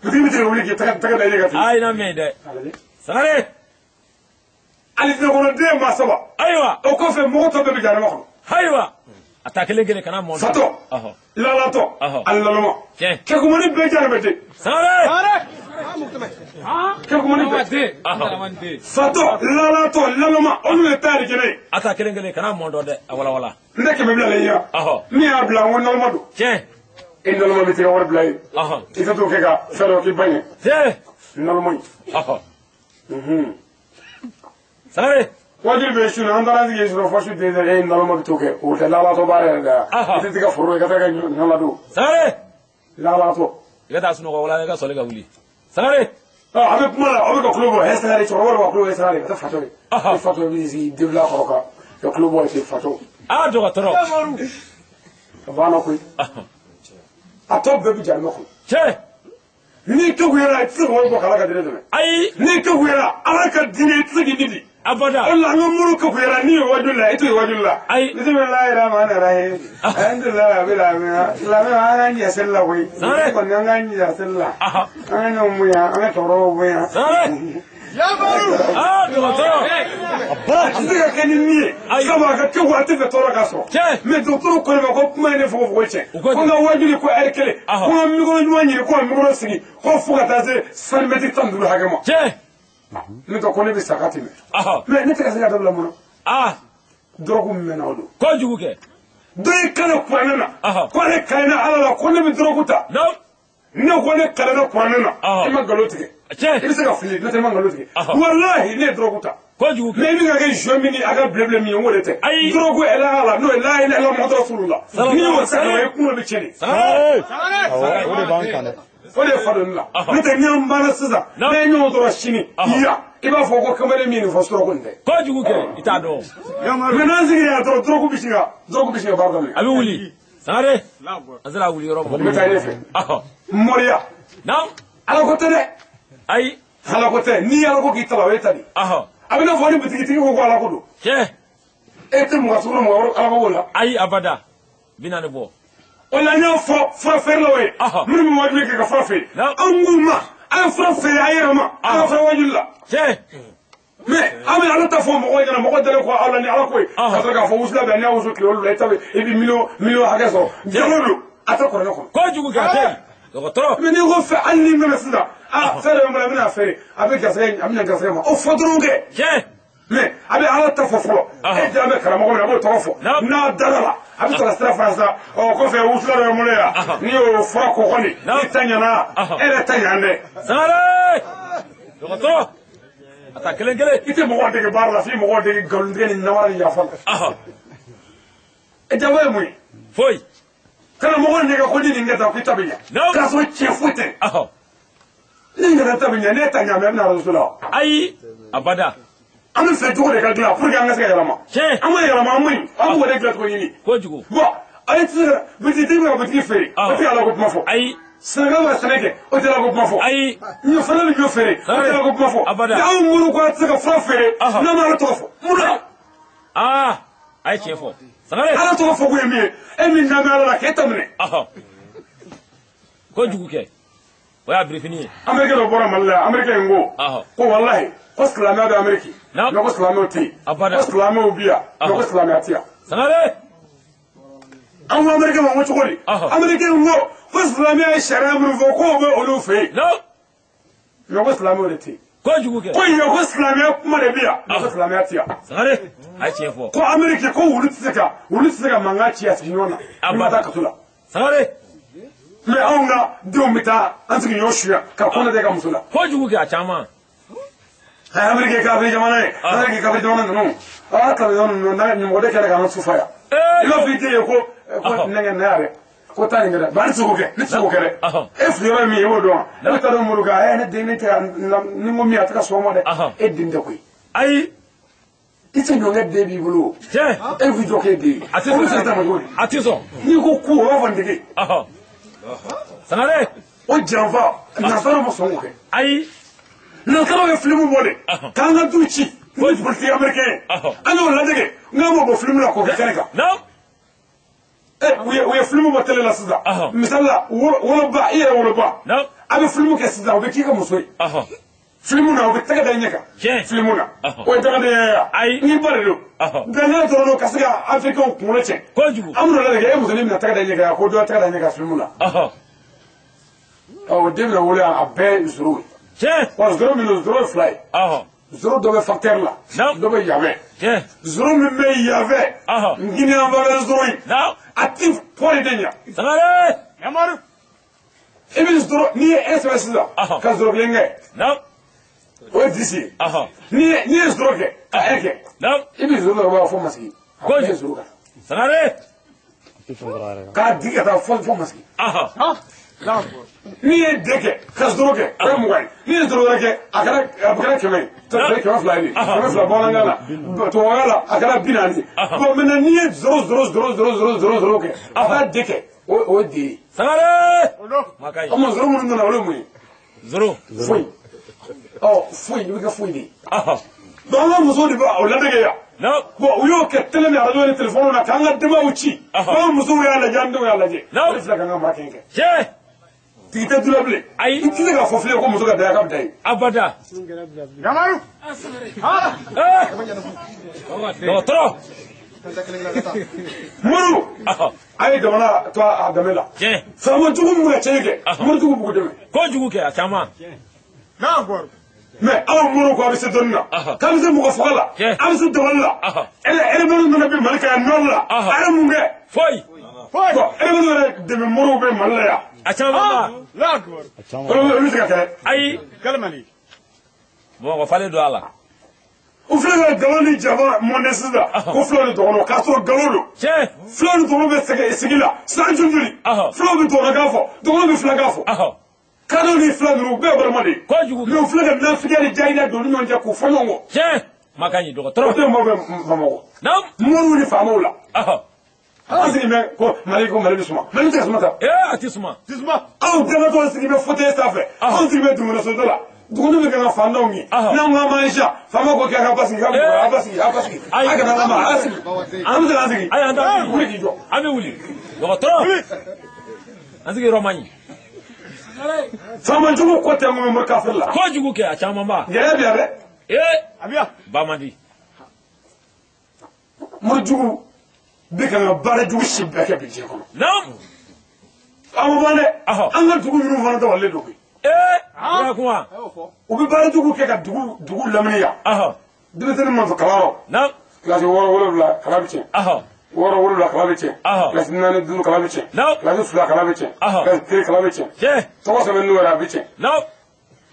Bitigi bɛ se ka wuli k'i tɛgɛ da i ka feere. Ayi n'a mɛn dɛ. Sangare. Alijinɛ den maa 3. Ayiwa. O kɔfɛ mɔgɔ tɔ bɛɛ bɛ jahanama kɔnɔ. Ayiwa. A ta kelen kelen kana mɔn. Fatɔ. Lalatɔ. Ani laloma. Tiɲɛ. Kɛkumani bɛɛ jahanama den. Sangare. Kɛkumani bɛɛ. Fatɔ, lalatɔ, laloma olu de ta ye alijinɛ ye. A ta kelen kelen kana mɔn dɔn dɛ a walawala. N tɛ 100 bilalen ye yan. Min y'a bila n ko naloma don. Tiɲɛ. E naloma bɛ t'i ka wari bila yen. I tɛ t'o kɛ ka fɛn dɔ k'i ba ɲɛ. Tiɲɛ. Naloma in. Sangare. Wajibi bɛ su na an taara sigi sɔrɔ fɔ su den e naloma bɛ t'o kɛ o tɛ lalatɔ baara yɛrɛ de ya. I tɛ t'i ka foro ye ka taa ka ɲɔ ladon. Sangare. Lalatɔ. I ka taa sunɔgɔ wala i ka sɔli ka wuli. Sangare. A bɛ kuma la aw bɛ ka kulo bɔ hɛ Sangare cɛkɔrɔba de b'a kulo bɔ Sangare ka taa fatɔ ye. I fatɔ i b'i sigi denfila kɔrɔ ka kulo bɔ i fatɔ. Aa dɔgɔtɔrɔ. A banna koyi. A tɔ bɛɛ bɛ jahanama kɔnɔ. Tiɲɛ. N'i kekuyara i tɛ se ka wari bɔ k'Ala ka diinɛ dɛmɛ. Ayi. N'i kekuyara Ala ka diinɛ i tɛ se k'i di. Abada. O la an ka muru kekuyara n'i ye wajuli la i t'o ye wajuli la. Ayi. Bisimilahi rahmani rahim. Alhamdulilayi rabil alamin. Silamɛ an k'an jija seli la koyi. Sangare. Kɔni an k'an jija seli la. Aha. An ka ɲɔgɔn bonya an ka cɛkɔrɔbaw bonya. Sangare. Aa dɔgɔtɔrɔ. A tɛ se ka kɛ ni min ye. Ayi. Sabu a ka keku a tɛ fɛ tɔɔrɔ ka sɔrɔ. Tiɲɛ. Mais dɔgɔtɔrɔw ko ne ma ko kuma ye ne fogofogo tiɲɛ. U ko Ko n ka wajuli ko ɛri kelen. Ahɔ. Ko n ka mikɔrɔ ɲuman ɲini ko ka mikɔrɔ sigi ko fo ka taa se santimɛtiri 15 hakɛ ma. Tiɲɛ. Ne tɔ ko ne bɛ sa ka tɛmɛ. Ahɔ. Mais ne tɛ ka se ka dabila mun na. Aa Dɔrɔgu min bɛ na o don. kojugu kɛ. Dɔ ye kale kuranɛ na. Ahɔ. Ko ale kalenna Ala la ko ne bɛ dɔrɔgu ta. Naam. Ne ko ne kalenna kuranɛ na. Ahɔ. I ma nkalon tigɛ. I Tiɲɛ. bɛ se ka fili n'o tɛ i ma nkalon tigɛ. Ahɔ. Walahi ne ye dɔrɔgu ta. Kojugu kɛ. Mais i bɛ ka kɛ jɔn min ni a ka bilebile min ye o de tɛ. Ayi. Dɔrɔgu ɛla la n'o ye la ilaha illallah Muhammadu rasulullah. Sallallahu N'i y'o alaihi ta dɔrɔn i kunkolo bɛ tiɲɛ de. Sangare. Awɔ, o de b'an kan dɛ. O de ye fadoni la. Ahɔ. N'o tɛ n'an banna sisan. Naam. N'an ye ɲɔgɔn sɔrɔ sini. Ahɔ. Ya i b'a fɔ ko kamalen min ye nin fɔ surɔ ko nin tɛ. Kojugu kɛ. I t'a dɔn. Mais n'an sigira yan dɔrɔn dɔrɔgu bɛ sin ka dɔrɔgu bɛ sin ka baara daminɛ. A bɛ wuli. Sangare. An sera a wuli yɔrɔ N ma. bɛ taa ɲɛfɛ. Ahɔ. Moriya. Naam. Ala ko tɛ dɛ. Ayi. Ala ko tɛ n'i ala ko k'i ta la o ye ta de. Ahɔ. A bɛ n'a fɔ ni bitigitigi ko ko ala ko don. Tiɲɛ. E tɛ mɔgɔ sugu mɔgɔ wɛrɛ ala ko b'o la. Ayi abada. 40 bɔ. O la n y'a fɔ fura feerelaw ye. Ahɔ. Minnu bɛ wajibi kɛ ka fura feere. Naam. An k'u ma a ye fura feere a yɛrɛ ma. A ka fura wajibi la. Tiɲɛ. Mais an bɛ ala ta fɔ mɔgɔw ɲɛna mɔgɔ dalen ko aw la ni ala ko ye. Ahɔ. Ka sɔrɔ k'a fɔ wusula bɛ yan n'i y'a wusu tile wolonwula i ta bɛ i bɛ miliyɔn hakɛ sɔrɔ. Nkalon don a tɛ kuranɛ kɔnɔ. Kojugu kɛ a tɛ yen. Dɔgɔtɔrɔ. Mais n'i ko fɛn hali n'i nana sisan aa fɛn dɔ bɛ n bolo a bɛna feere a bɛ garisɛgɛ a bɛna garisɛgɛ ma o fɔ dɔrɔn kɛ. Tiɲɛ. Mais a bɛ ala ta fɔ fɔlɔ Ahɔ. e jaa bɛ karamɔgɔ min na a b'o tɔgɔ fɔ Naam. n'a dara la a bɛ sɔrɔ sira fana sa ɔ kɔfɛ wusula dɔ bɛ n bolo yan Ahɔ. n'i y'o fura ko kɔni Naam. i ta ɲɛna Ahɔ. e yɛrɛ ta ɲan dɛ Sangare. Dɔgɔtɔrɔ. A taa kelen kelen. i tɛ mɔgɔ dege baara la f'i mɔgɔ dege nkalontigɛ ni namara ni yafa la Ahɔ. e jago ye mun ye Foyi. kana mɔgɔ nɛgɛ ko ni nin kɛ tan k'i ta bɛ ɲɛ Naam. k'a sɔrɔ tiɲɛ foyi tɛ Ahɔ. ni nin kɛ ta bɛ ɲɛ n'e ta ɲa mɛ e bɛna arajo la wa Ayi. Abada. An bɛ fɛ cogo de ka dilan pour que an ka se ka yɛlɛma Tiɲɛ. an ma yɛlɛma an ma ɲi an b'o de dilan cogo ɲini Kojugu. bon ale tɛ se ka bitigitigi bɛ ka bitigi feere Ahɔ. o tɛ ala ko kuma fɔ. Ayi. Sɛnɛkɛlaw bɛ sɛnɛ kɛ o tɛ ala ko kuma fɔ. Ayi. Ɲɔ fana bɛ ɲɔ feere o tɛ ala ko kuma fɔ. Abada. Ni anw minnu ko an tɛ se ka fura feere Ahɔ. n'an ma ala tɔgɔ fɔ mun na Aa. A ye tiɲɛ fɔ. Sangare. ala tɔgɔ fɔ kun ye min ye e min nan bɛ ala la k'e ta minɛ. Ahɔ. Kojugu kɛ. O y'a birifini ye. Amérique dɔ bɔra Mali la Amérique in ko Ahɔ. ko walahi ko silamɛya bɛ Amérique Naam. mais ko silamɛw tɛ yen Abada. ko silamɛw bi yan mais ko Ahɔ. silamɛya tɛ yan. Sangare. An ko Amérique ma ko cogo di Ahɔ. Amérique in ko ko silamɛya ye sariya minnu fɔ k'o bɛ olu fɛ yen Naam. mais ko silamɛw de tɛ yen. Kojugu kɛ. Ko yen ko silamɛya kuma de bɛ yan mais ko silamɛya tɛ yan. Sangare. A ye tiɲɛ fɔ. Ko Amérique ko wulu tɛ se ka mankan ci a sigiɲɔgɔn na n'i ma taa kaso la. Sangare. Mais anw ka denw bɛ taa an sigiɲɔgɔn suya ka kɔnɔ da i ka muso la. Kojugu kɛ a caman. A ye Amérique kafiri jamana ye Amérique kafiri jamana ninnu aa kalanjɔ ninnu n'a ɲɛmɔgɔ de kɛra k'an ka su fa yan. I b'a fɔ i den ye ko ko nɛgɛ ne yɛrɛ ko taa nin kɛ dɛ ba ne tɛ se k'o kɛ ne tɛ se k'o kɛ dɛ Ahɔ. e fili yɔrɔ ye min ye i b'o dɔn wa ne bɛ taa dɔn muru kan ɛ ne den ne tɛ ka ni n ko min a tɛ ka sɔn o ma dɛ Ahɔ. e den tɛ koyi Ayi. i tɛ ɲɔnkɛ den b'i bolo o Tiɲɛ. e b'i jɔ k'e den ye A tɛ o bɛ se ka sɔn. taa ma cogo di A tɛ sɔn. n'i ko ku o b'a fɔ n dege Ahɔ. Sangare. o janfa nansaraw ma sɔn k'o kɛ Ayi. nansaraw ye filimu bɔ de Ahɔ. k'an ka du ci n'o ye politique américain ye Ahɔ. an y'o ladege n k'an b'o bɔ filimu la k'o kɛ kɛnɛ kan Naam. U ye filimu bɔ télé la sisan Ahɔ. misali la woloba i yɛrɛ woloba Naam. a bɛ filimu kɛ sisan o bɛ k'i ka muso ye Ahɔ. filimu na o bɛ tɛgɛ da i ɲɛ kan Tiɲɛ. filimu na Ahɔ. o ye tɛgɛ da Ayi. n'i ba de don Ahɔ. danaya dɔrɔn don ka se ka africain kunkolo tiɲɛ Kojugu. an bɛna ladege e musonin bɛna tɛgɛ da i ɲɛ kan ko dɔ tɛgɛ da i ɲɛ kan filimu na Ahɔ. ɔ o den bɛna wolo yan a bɛɛ ye zoro ye Tiɲɛ. wa zoro min don zoro ye fila ye Ahɔ. zoro dɔ bɛ facteur la Naam. dɔ bɛ yafɛ Tiɲɛ. zoro min bɛ yafɛ Ahɔ. Guinée bɛ zoro ye Naam. a ti pɔli de ɲa Sangare. i bɛ zoro n'i ye e sɛbɛn sisan Ahɔ. ka zoro kelen kɛ Naam. o ye dix ye Ahɔ. n'i ye zoro kɛ ka e kɛ Naam. i bɛ zoro dɔ bɔ fɔ masigi a Kojugu. bɛɛ ye zoro kan Sangare. Tɛ fɛn sɔrɔ a yɛrɛ kan. k'a di ka taa fɔ masigi Ahɔ. N'i ye den kɛ ka zoro kɛ o ye 20 ye n'i ye zoro wɛrɛ kɛ a kɛra 100 ye 200 ye 200 bamanankan la tubabukan la a kɛra 40 ye bon maintenant n'i ye zoro zoro zoro zoro zoro zoro zoro kɛ a b'a den kɛ O ye de ye. Sangare. Makayi. O ma zoro minnu nana olu ye mun ye? Zoro. Foyi. Ɔ foyi i bɛ kɛ foyi de ye. Donc an ka musow de bɛ o ladege yan. Bon u y'o kɛ télé ni radio ni téléphone na k'an ka denbayaw ci. An ka musow y'a lajɛ an denw y'a lajɛ. O de filɛ k'an ka mara kɛ kɛ. Tiɲɛ. Tigi tɛ du la bilen. Ayi. I tɛ se k'a fɔ filen ko muso ka da ye k'a bɛ da ye. Abada. Dɔgɔtɔrɔ. Moriw. A ye jamana to a danbe la. Tiɲɛ. Faama jugu min bɛ ka tiɲɛni kɛ. Morijugu b'u dɛmɛ. Kojugu kɛ a caman. Mais aw moriw ko a bɛ se dɔnni na. K'a bɛ se mɔgɔ faga la. A bɛ se dabali la. Rebelle nana bi Mali kan yan nord la. A ye mun kɛ? Foyi. Bon rebelle yɛrɛ dɛmɛ moriw bɛ Mali la yan. A caman ba. Olu bɛ se ka kɛlɛ. Ayi. Bamakɔ falen don a la. U filɛ ka nkalon ni jaba mɔnɛ sisan ko filaw ni dɔgɔnɔw k'a sɔrɔ nkalon don. Tiɲɛ. Filaw ni dɔgɔnɔw bɛ sigi la san joli joli. Filaw bɛ dɔgɔnɔkan fɔ dɔgɔnɔw bɛ filakan fɔ. Kadɔw ni fila ninnu u bɛɛ ye balima de ye. Kojugu. Mais u filɛ ka nafigiya ni jahiliya don u ni ɲɔgɔn cɛ k'u fɔ ɲɔgɔn kɔ. Tiɲɛ. Makan ɲi dɔgɔtɔrɔ. O tɛ maaw bɛ Bamakɔ. Naamu. Moriw ni faamaw la. An sigi bɛ ko Mali ko Mali bɛ suma. Mali tɛ ka suma ta. Ee a tɛ suma. Aw dangatɔ sigi bɛ fauteuil sanfɛ. Anw sigi bɛ dugukɔnɔso la. Dugukolo bɛ kan ka fantanw ye. N'anw k'an m'an siya faama ko k'a ka basigi k'a a basigi a basigi. A kana an ma a sigi. An bɛ se k'an sigi. Ayi an t'a wuli k'i jɔ. An bɛ wuli. Dɔgɔtɔrɔ. An sigi yɔrɔ man ɲi. Faama jugu ko tɛ mun bɛ kafiri la. Kojugu kɛ a caman ba. Gɛlɛya bɛ yan dɛ. Ee. Ba man di. Mori jugu bɛ kan ka baara jugu si bɛɛ kɛ bi diɲɛ kɔnɔ. Naamu. A ma ban dɛ. An ka dugu ninnu fana dabalilen don koyi. Ee. Kura kuma. U bɛ baara jugu kɛ ka dugu lamini yan. Denmisɛnnin ma fɔ kalan rɔ. Naamu. Kilasi 6 7 kalan bɛ tiɲɛ. 6 7 kalan bɛ tiɲɛ. Kilasi 4 5 kalan bɛ tiɲɛ. Kilasi 2 kalan bɛ tiɲɛ. Kilasi 1 kalan bɛ tiɲɛ. Tiɲɛ. Tɔgɔ sɛbɛn n'u yɛrɛ a bɛ tiɲɛ. Naamu.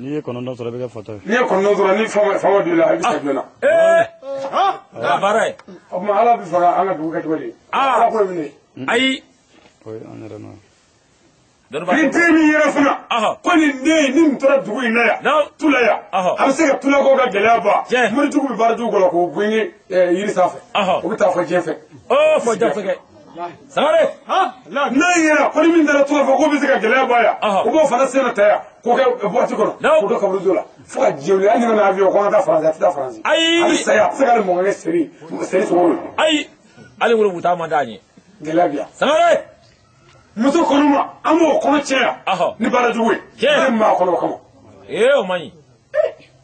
N'i ye 9 sɔrɔ i bɛ kɛ fatɔ ye. N'i ye 9 sɔrɔ ni fama b'i la i bɛ sa joona. Ee. O baara ye. O tuma Ala bɛ fɛ ka an ka dugu kɛ cogo di? Ala ko ye min ye. Ayi. O ye an yɛrɛ nɔ ye. Ni den min yɛrɛ fana ko nin den ni nin tora dugu in na yan tula yan a bɛ se ka tulakaw ka gɛlɛya ban. Morijugu bɛ baara jugu kɔnɔ k'o genge yiri sanfɛ. O bɛ taa fɔ diɲɛ fɛ. Fɔ diɲɛ fɛ kɛ. Sangare. N'a yɛrɛ ko ni min taara tula fɛ k'o bɛ se ka gɛlɛya ban yan. U b'o fana sen ta yan k'o kɛ boîte kɔnɔ. K'o don kaburudo la fo ka diɲɛ wuli hali ni nana avion ko an ka taa Faransi a tɛ taa Faransi. Ayi. A bɛ saya a tɛ se k'ale mɔgɔ kɛ seri sogo ye. Ayi. Hali woro buta man d'a ɲɛ. Gɛlɛya bɛ yan. Sangare. Muso kɔnɔma an b'o kɔnɔ tiɲɛ yan ni baara jugu ye. Tiɲɛ. Ne maa kɔnɔ o kama. Ee o man ɲi.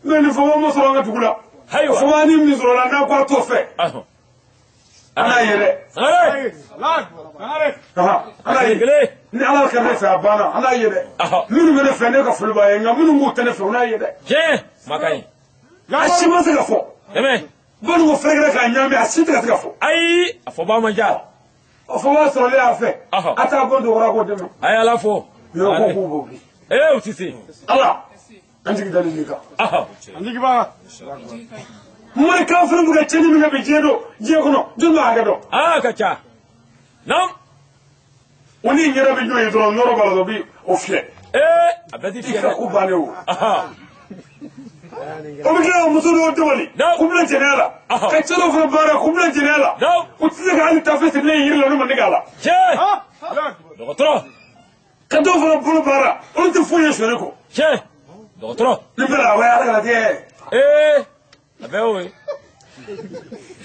Mais ni fama ma sɔrɔ an ka dugu la. Ayiwa. Fama ni min sɔrɔ la n'a ko a t'o fɛ. An n'a ye dɛ. Sangare. An n'a ye. Ni Ala kɛra ne fɛ a banna an n'a ye dɛ. Minnu bɛ ne fɛ ne ka foli b'a ye nka minnu k'u tɛ ne fɛ u n'a ye dɛ. Tiɲɛ. Makan ɲi. A si ma se ka fɔ. Tɛmɛ. Banikɔ fɛrɛkɛrɛ k'a ɲaami a si tɛ ka se ka fɔ. Ayi a fɔ ba man ca. O fɔ b'a sɔrɔ ne y'a fɛ. A t'a bɔ dɔgɔtɔrɔ k'o dɛmɛ. A ye Ala fo. Yɔrɔ ko k'u b'o bi. Ee u tɛ se. Ala an jigi dalen b'i kan. An jigi b'a. Mori kafiri bɛ ka tiɲɛni min kɛ bi diɲɛ don diɲɛ kɔnɔ jɔn b'a hakɛ dɔn. Aa ka ca. Naamu. O ni yɛrɛ bɛ ɲɔgɔn ye dɔrɔn nɔrɔ b'a la dɔrɔn bi o fiyɛ. Ee a bɛɛ ti fiyɛ dɛ. I ka ko bannen o. O bɛ tila ka muso dɔw dabali. K'u bila jɛnɛya la. Ka cɛ dɔw fana baara k'u bila jɛnɛya la. U tɛ se ka hali tafe sirilen yiri la n'u ma nege a la. Tiɲɛ. Dɔgɔtɔrɔ. Ka dɔw fana bolo baara olu tɛ foyi ye sonyali kɔ. Tiɲɛ. Dɔgɔtɔrɔ. Ni bɛɛ la a bɛ Ala kana tigɛ. Ee a bɛɛ y'o ye.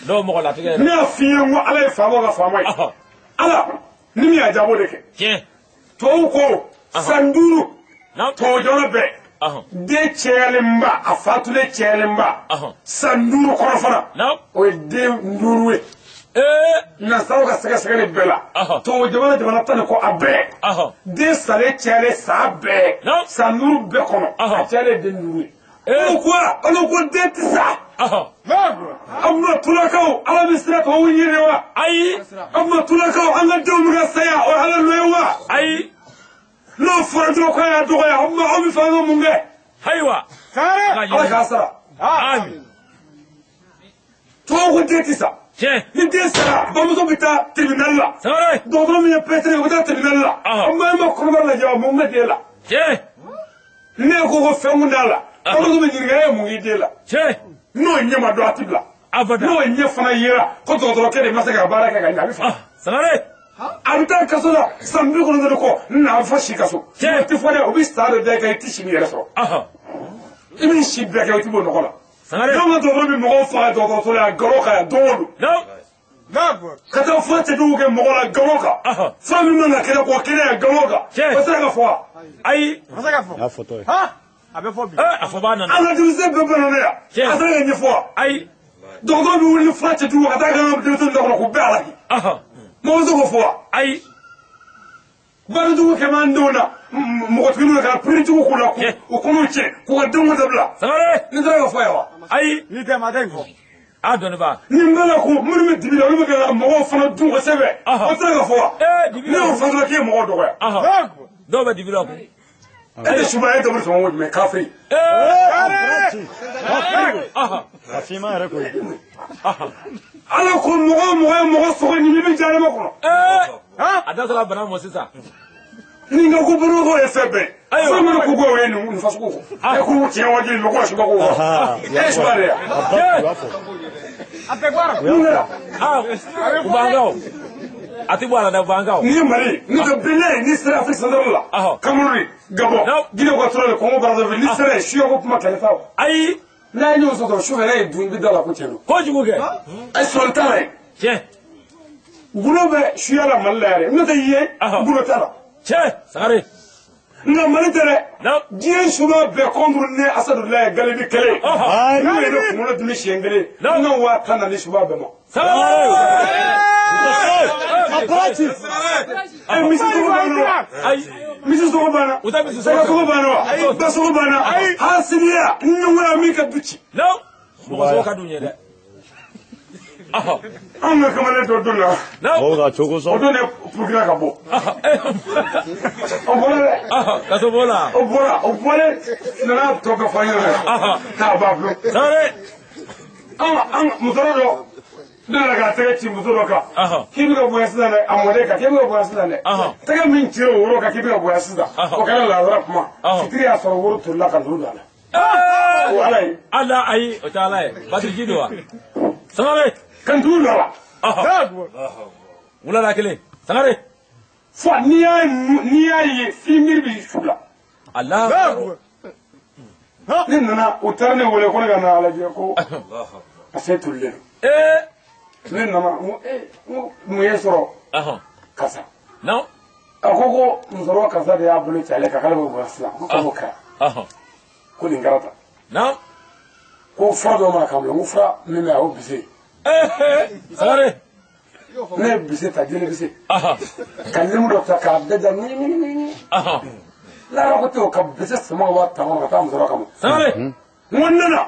Dɔw mɔgɔ latigɛ yɛrɛ. Ne y'a f'i ye n ko Ala ye faamaw ka faama ye. Ala ni min y'a diya a b'o de kɛ. Tiɲɛ. Tubabuw ko san 5. Tubabu jamana bɛɛ. Den cɛyalenba a fatulen cɛyalenba san 5 kɔnɔ fana o ye den 5 ye. Nansaraw ka sɛgɛsɛgɛli bɛɛ la tubabu jamana 10 ni kɔ a bɛɛ den salen cɛyalen san bɛɛ san 5 bɛɛ kɔnɔ a cɛyalen den 5 ye. Olu ko olu ko den tɛ sa. Aw ma tulakaw Ala bɛ sira tubabuw ɲɛ de wa? Ayi. Aw ma tulakaw an ka denw bɛ ka saya o ye Ala nɔ ye wa? Ayi. N'o fɔra dɔrɔn k'a y'a dɔgɔya aw bɛ fɛ an ka mun kɛ? Ayiwa. Ala k'a sara. Amin. Tubabu ko den tɛ sa. Tiɲɛ. Ni den sara bamuso bɛ taa tribunal la. Sangare. Dɔgɔtɔrɔ min ye pɛtɛrɛ ye o bɛ taa tribunal la. Aw ma kɔnɔbara lajɛ wa mun bɛ den la? Tiɲɛ. Ne ko ko fɛn kun t'a la. Bamuso bɛ ɲininka e ye mun k'i den la? Tiɲɛ. N'o ɲɛ ma dɔn a ti bila. Abada. N'o ɲɛ fana yera ko dɔgɔtɔrɔkɛ de ma se ka baara kɛ ka ɲɛ a bɛ faga. Sangare. A bɛ taa kaso la san 90 kɔ n'a fɔ si kaso. Tiɲɛ tɛ fɔ dɛ, o bɛ sa de bɛɛ kɛ i tɛ si min yɛrɛ sɔrɔ. I bɛ si bɛɛ kɛ i tɛ bɔ nɔgɔ la. N'anw ka dɔgɔtɔrɔ bɛ mɔgɔw faga dɔgɔtɔrɔso la yan nkalon kan yan don o don. Ka taa fura cɛjugu kɛ mɔgɔ la nkalon kan. Fura min man ka kɛnɛ k'o kɛnɛya nkalon kan. O tɛ se ka fɔ wa? Ayi. O tɛ se ka fɔ. Y'a fɔtɔ ye. A bɛ fɔ bi. A fɔ b'a nana. An ka denmisɛn bɛɛ bana yan. A tɛ se ka ɲɛfɔ wa? Ayi. Dɔgɔtɔrɔ bɛ wuli ni fura cɛjugu ka taa kɛ an ka denmisɛnninw da kɔnɔ k'u bɛɛ halaki. Mɔgɔ bɛ se k'o fɔ wa? Ayi. Baarajugu kɛ b'an denw na mɔgɔtigiw ka pirijugu k'u la k'u kɔnɔw tiɲɛ k'u ka denw dabila. Sangare. Nin taara ka fɔ yan wa? Ayi. N'i tɛ maa tɛ nin fɔ. A dɔnni ba. Nin bɛɛ la ko minnu bɛ dibi la olu bɛ ka mɔgɔw fana dun kosɛbɛ. O tɛ ka fɔ wa? Dibi la. Ne y'o fɔ dɔrɔn k'e ye mɔgɔw dɔgɔya. Dɔw bɛ dibi la kun. E tɛ suba e dabali sɔngɔ jumɛn kafiri. A finman yɛrɛ koyi. Ala ko mɔgɔ o mɔgɔ ye mɔgɔ sɔgɔ ɲimi bɛ jahanama kɔnɔ. A da sera bana mɔ sisan. Nin ka ko boloko ye fɛn bɛɛ. Fɛn mana ko ko ye nin fasugu kɔ. E ko tiɲɛ waati nin ko suba ko kɔ. E suba de ya. A b'a fɔ. A tɛ bɔ a la. Mun kɛra? U b'an kan o. A tɛ bɔ a la dɛ, u b'an kan o. Ni ye Mali, n'o tɛ bilayi n'i sera Afrique centrale la. Cameroun, Gabon, Guinée équatoriale, Congo Brazzaville, n'i sera yen suya ko kuma kɛlɛ t'a la. Ayi. N'a ye ɲɔgɔn sɔrɔ sufɛ n'a ye dun i bɛ da la ko tiɲɛ don. Kojugu kɛ. Ayi sɔrɔ t'a la yen. Tiɲɛ. Gulo bɛ suya la Mali la yɛrɛ n'o tɛ ye gulo t'a la. Tiɲɛ Sangare. Nka Mali tɛ dɛ. Diɲɛ suba bɛɛ contre ne Asadulayi Galibi kelen. N'u ye ne kunkolo dimi siɲɛ kelen. N ka 10,000 na ni suba bɛɛ ma. Sangare. A bɔra ci. Misi sogo banna wa? Misi sogo banna. U tɛ misi sogo. Saga sogo banna wa? Ba sogo banna. Hasidiya ɲɔgɔnya min ka du ci. Mɔgɔ sogo ka d'u ye dɛ. Anw ka kamalen dɔ don na. Mɔgɔw ka cogo O sɔn. don de procureur ka bɔ. O bɔra dɛ. Kaso b'o la. O bɔra o bɔlen nana tɔ bɛɛ fɔ an ɲɛna. K'a ban pewu. Sangare. An musɔrɔ dɔ ne nana k'a tɛgɛ ci muso dɔ kan. K'i bɛ ka bonya sisan dɛ, a mɔden kan k'e bɛ ka bonya sisan dɛ. Tɛgɛ min cira o woro kan k'i bɛ ka bonya sisan. O kɛra lahara kuma. Fitiri y'a sɔrɔ woro tolila ka nuru don a la. O Ala ye. Ala ayi o tɛ Ala ye. Batiri don wa? Sangare. Ka nuru don a la. Wulada kelen. Sangare. Fo n'i y'a ye f'i miiri b'i su la. Ala. Ne nana u taara ne wele ko ne ka na lajɛ ko a se tolilen don. Ne nana n ko n ko mun ye sɔrɔ karisa. A ko musokɔrɔba karisa de y'a bolo ci ale kan k'ale bɛ bonya sisan ko k'o kɛra. Ko nin kɛra tan. Ko fura dɔ mana k'an bolo n ko fura min bɛ yen a y'o bise. Sangare. Ne ye bise ta jeli bise. Ka limu dɔ ta k'a bɛɛ da ŋiŋiŋiŋi. Lara ko ten o ka bise sama ka bɔ a tan kɔnɔ ka taa musokɔrɔba kama. Sangare. N ko n nana.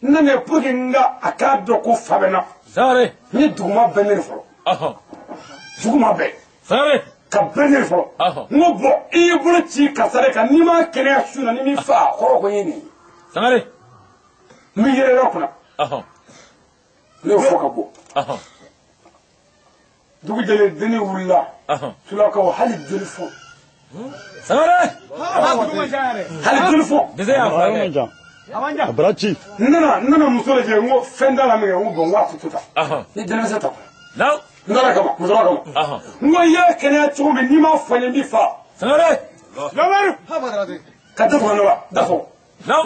N nana pour que n ka a k'a dɔn ko fa bɛ n na. Sangare. N ye duguma bɛɛ neni fɔlɔ. Duguma bɛɛ. Sangare. Ka bɛɛ neni fɔlɔ. N ko bɔn i y'i bolo ci karisa de kan n'i m'a kɛnɛya su na ni m'i fa a kɔrɔ ko n ye nin ye. Sangare. N bɛ yɛlɛ yɔrɔ kunna. Ne y'o fɔ ka bɔ. Dugu jɛlen denni wulila. Sulakaw hali joli fɔ. Sangare. Hali joli fɔ. Dɛsɛ y'a furakɛ. A bɔra ci. N nana muso lajɛ n ko fɛn t'a la min kɛ n ko bɔn n ko a tɛ to tan. Ni denmisɛn ta. N taara kama musokɔrɔba kama. N ko i y'a kɛnɛya cogo min n'i m'a fɔ n ye n b'i fa. Sangare. Ka datugu ne la datugu.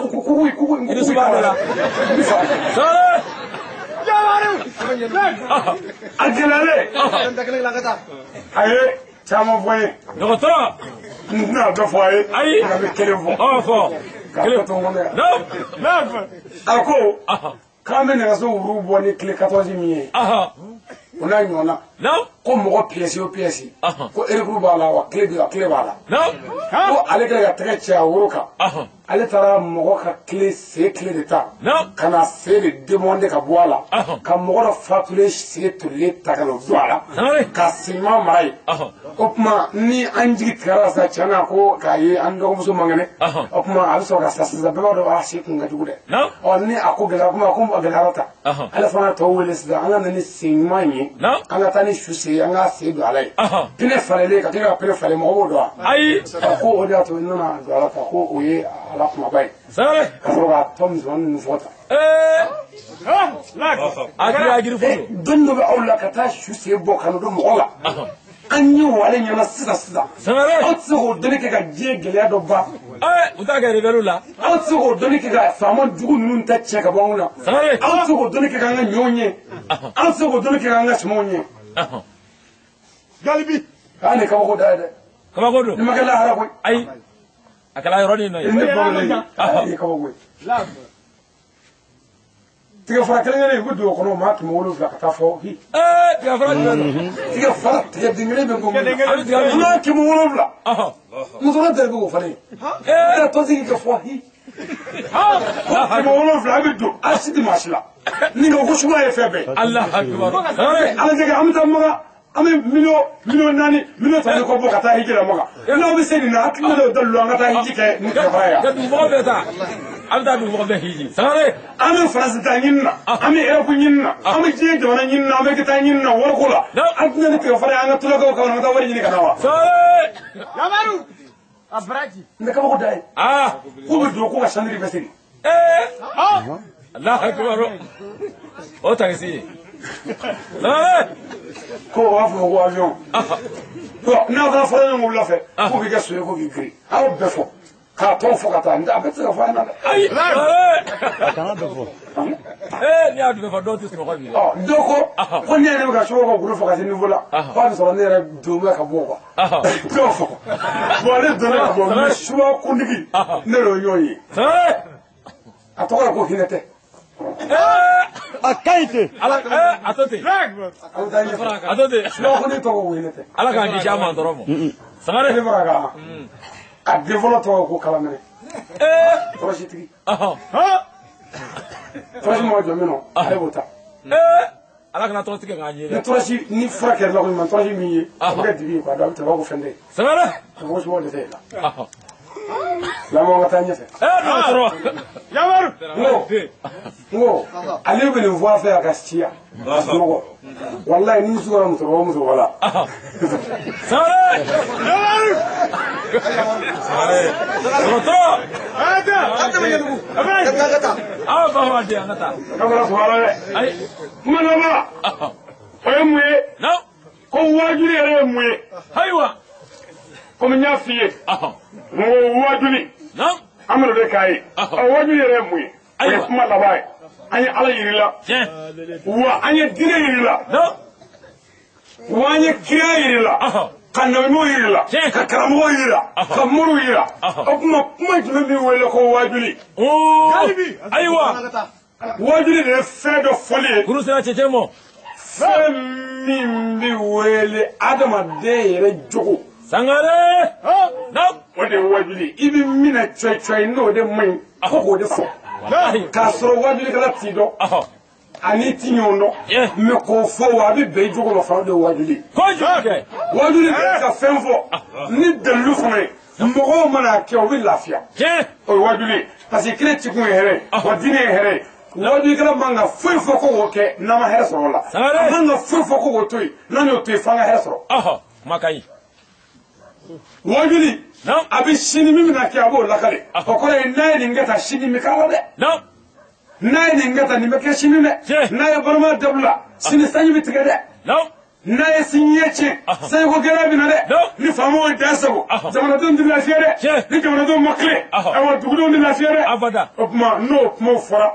Kuku I ni suba dɔ la. N b'i fa. Sangare. A gɛlɛyalen. A ye caman fɔ n ye. Dɔgɔtɔrɔ. N tɛna dɔ fɔ a ye. Ayi. Nka n bɛ kelen fɔ. Fɔ. K'a tɔ to n kɔnɔ yan. A ko k'an bɛ nɛgɛso wuru bɔ ni tile 14 min ye. O n'a ɲɔgɔnna. Ko mɔgɔ pièce o pièce. Ko erikuru b'a la wa tile b'a la. Ko ale kɛlen ka tɛgɛ ci a woro kan. Ale taara mɔgɔ ka tile sen tile de ta. Ka na sen de démonter ka bɔ a la. Ka mɔgɔ dɔ fatulen sen tolilen ta ka n'o don a la. Ka sen ɲuman mara yen. O tuma ni an jigi tigɛra sisan tiɲɛ na ko k'a ye an dɔgɔmuso man kɛnɛ. O tuma a bɛ sɔrɔ ka sa sisan bɛɛ b'a dɔn a sen kun ka jugu dɛ. Ɔ ni a ko gɛlɛyara komi a ko a gɛlɛyara ta. Ale fana tɔw wele sisan an ka na ni sen ɲuman ye. An ka taa ni su sen an k'a sen don a la yen. Pinɛ falenlen ka tila ka pinɛ falen mɔgɔ b'o dɔn wa. Ayi. A ko o de y'a to n nana don a la tan ko o ye ala kumaba ye. Sangare. Ka sɔrɔ k'a tɔ misɛnmanin ninnu fɔ tan. A kira giri fo. Dɔnni dɔ bɛ aw la ka taa su sen bɔ ka na don mɔgɔ la. An ye wale ɲɛna sisan sisan. Sangare. Aw tɛ se k'o dɔnni kɛ ka diɲɛ gɛlɛya dɔ ban. U t'a kɛ rebelle la. Aw tɛ se k'o dɔnni kɛ ka faama jugu ninnu ta tiɲɛ ka bɔ anw na. Sangare. Aw tɛ se k'o dɔnni kɛ k'an ka ɲɔw ɲɛ. Aw tɛ se k'o dɔnni kɛ k'an ka sumanw ɲɛ. Galibi. K'a ni kabako da ye dɛ. Kabako don. Ni ma kɛ lahara koyi. Ayi. A kɛra yɔrɔnin nɔ ye. Ne bamanan ye. A ye kabako ye. Tigɛ fara kelen kelen i bɛ don o kɔnɔ maa 700 ka taa fɔ hi. Tigɛ fara jumɛn don? Tigɛ fara tigɛ den kelen bɛ bɔ mun na? Maa 700. Musokɔrɔba tɛ bɛ k'o falen. E yɛrɛ tɔnsigi ka fɔ hi. Ko 700 bɛ don a si tɛ maa si la. Ni ko suguya ye fɛn bɛɛ ye. Alahu akibaru. Ala jɛgɛ an bɛ taa Maka an bɛ miliyɔn 4 miliyɔn 3 kɔ bɔ ka taa hiji la Maka. N'aw bɛ se nin na a tila dɔ dalilu an ka taa hiji kɛ ni tigɛ fara ye. Ka dugumɔgɔ bɛɛ ta. An bɛ taa dugumɔgɔ bɛɛ hiji. Sangare. An bɛ Faransi ta ɲini na, an bɛ Europe ɲini na, an bɛ diɲɛ jamana ɲini na, an bɛ taa ɲini na wariko la. An tɛna ni tigɛ fara ye an ka tulakaw kan an ka taa wari ɲini ka na wa. Sangare. Yamaru. A baraji. N bɛ kabako da ye. K'u bɛ don k'u ka chandre bɛɛ siri. Alahu akibaru. O takisi ye. Sangare. Ko o b'a fɔ ko avion. N'a fana fɔra ɲɔgɔn wula fɛ k'u b'i kɛ so ye ko k'i girin. A y'o bɛɛ fɔ. K'a tɔn fɔ ka taa a bɛɛ tɛ se ka fɔ a ɲɛna dɛ. Ayi. A kana bɛɛ fɔ. N'i y'a dun fɔ dɔw tɛ sunɔgɔ bi. Dɔw ko ne yɛrɛ bɛ ka sɔgɔ ka golo fɔ ka se niveau la. K'a bɛ sɔrɔ ne yɛrɛ don bɛ ka bɔ quoi. Dɔw fɔ. Bon ne donna ka bɔ mais suba kuntigi ne y'o ɲɔgɔn ye. A tɔgɔ ye ko hinɛ tɛ. A ka ɲi ten. Ala a to ten. A bɛ taa ɲɛfɛ. A to ten. Suba kuntigi tɔgɔ ko hinɛ tɛ. Ala k'an kisi a ma dɔrɔn ma. Sangare. Ne bɔra ka. A den fɔlɔ tɔgɔ ko kalaminɛ. Tɔrɔsitigi. Tɔrɔsi mɔgɔ jɔ min nɔ ale b'o ta. Ala kana tɔrɔ tigɛ k'a ɲɛ dɛ. Ni tɔrɔsi ni fura kɛra la ko ɲuman tɔrɔsi min ye a bɛ kɛ dibi ye quoi a bɛ tɛmɛ ko fɛn tɛ. Sangare. A ko subaw de tɛ la. Lamɔ ka taa ɲɛfɛ. Dɔgɔtɔrɔ. Yamaru. N ko ale bɛ nin fɔ a fɛ a ka siya. A sunɔgɔ. Walayi ni sugora musokɔrɔba o musokɔrɔba la. Sangare. Yamaru. Sangare. Dɔgɔtɔrɔ. Aw ba wa di an ka taa. Ka fara sɔrɔ dɛ. Ayi. Kuma laban. O ye mun ye? Ko waajuli yɛrɛ ye mun ye? Ayiwa. Komi n y'a f'i ye. N ko waajuli. An bɛna o de k'a ye. Waajuli yɛrɛ ye mun ye? O ye kuma laban ye. An ye Ala yir'i la. Wa an ye diinɛ yir'i la. Wa an ye kira yir'i la. Ka nabiɲumanw yir'i la. Ka karamɔgɔw yir'i la. Ka moriw yir'i la. O tuma kuma jumɛn b'i wele ko waajuli? Ayiwa. Waajuli de ye fɛn dɔ fɔli ye. Kuru sera cɛncɛn ma. Fɛn min bɛ wele adamaden yɛrɛ jogo. Sangare. O de ye waajuli. I bɛ min na cɔyi cɔyi n'o de man ɲi ko k'o de fɔ. K'a sɔrɔ waajulikɛla t'i dɔn. Ani ti ɲɔgɔn dɔn. Mais k'o fɔ wa a bɛ bɛn i jogo ma fana o de ye waajuli. Kojugu kɛ. Waajuli de ka fɛn fɔ ni dalilu fana ye. Mɔgɔw mana kɛ o bɛ lafiya. O ye waajuli ye. Parce que kira cikun ye hɛrɛ ye. Wa diinɛ ye hɛrɛ ye. Waajulikɛla man ka foyi fɔ ko k'o kɛ n'an ma hɛrɛ sɔrɔ o la. A man ka foyi fɔ ko k'o to yen n'an y'o to yen f'an ka hɛrɛ sɔrɔ. Kuma ka ɲi. Waajuli a bɛ sini min bɛna kɛ a b'o lakale. O kɔrɔ ye n'a ye nin kɛ tan sini bɛ k'a la dɛ. N'a ye nin kɛ tan nin bɛ kɛ sini dɛ. N'a ye balimaya dabila sini sanji bɛ tigɛ dɛ. N'a ye sini ɲɛ tiɲɛ sanjiko gɛlɛya bɛ na dɛ. Ni faamaw ye dan sago jamanadenw tɛ lafiya dɛ. Ni jamanadenw ma tilen ayiwa dugudenw tɛ lafiya dɛ. O tuma n'o kumaw fɔra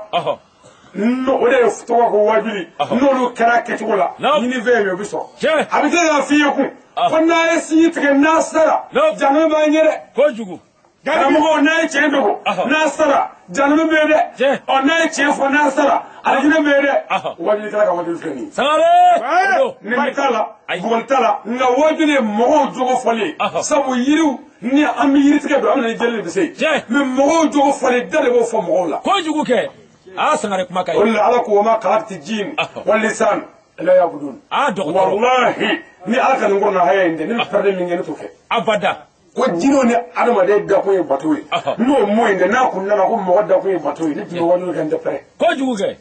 n'o o de ye tɔgɔ ko waajuli n'olu kɛra kɛcogo la ɲini fɛn ye o bɛ sɔrɔ. A bɛ tila k'a f'i ye kun ko n'a ye sinji tigɛ n'a sara janaba b'an ɲɛ dɛ. Kojugu. Karamɔgɔw n'a ye tiɲɛ dogo n'a sara janaba bɛ yen dɛ. Ɔ n'a ye tiɲɛ fɔ n'a sara alijinɛ bɛ yen dɛ. Waajulikɛla ka waajuli filɛ nin ye. Sangare. Nɛni t'a la bugɔli t'a la nka waajuli ye mɔgɔw jogo fɔli ye. Sabu yiriw ni an bɛ yiri tigɛ don an bɛ na ni jeli de bɛ se yen. Mais mɔgɔw jogo fɔli da de b'o fɔ mɔgɔw la. Kojugu kɛ. Sangare kuma ka ɲi. O de la Ala ko wa ma khalaqtu jinn wal insan illa ya'budun. Dɔgɔtɔrɔ. Walahi ni Ala ka nin kɔnɔ haya in tɛ ne bɛ pɛrɛn min kɛ ne t'o kɛ. Abada. Ko jinɛw ni adamaden dakun ye bato ye. N'o mɔ in tɛ n'a kun nana ko mɔgɔ dakun ye bato ye ne tun bɛ waajuli kɛ n tɛ pɛrɛn. Kojugu kɛ.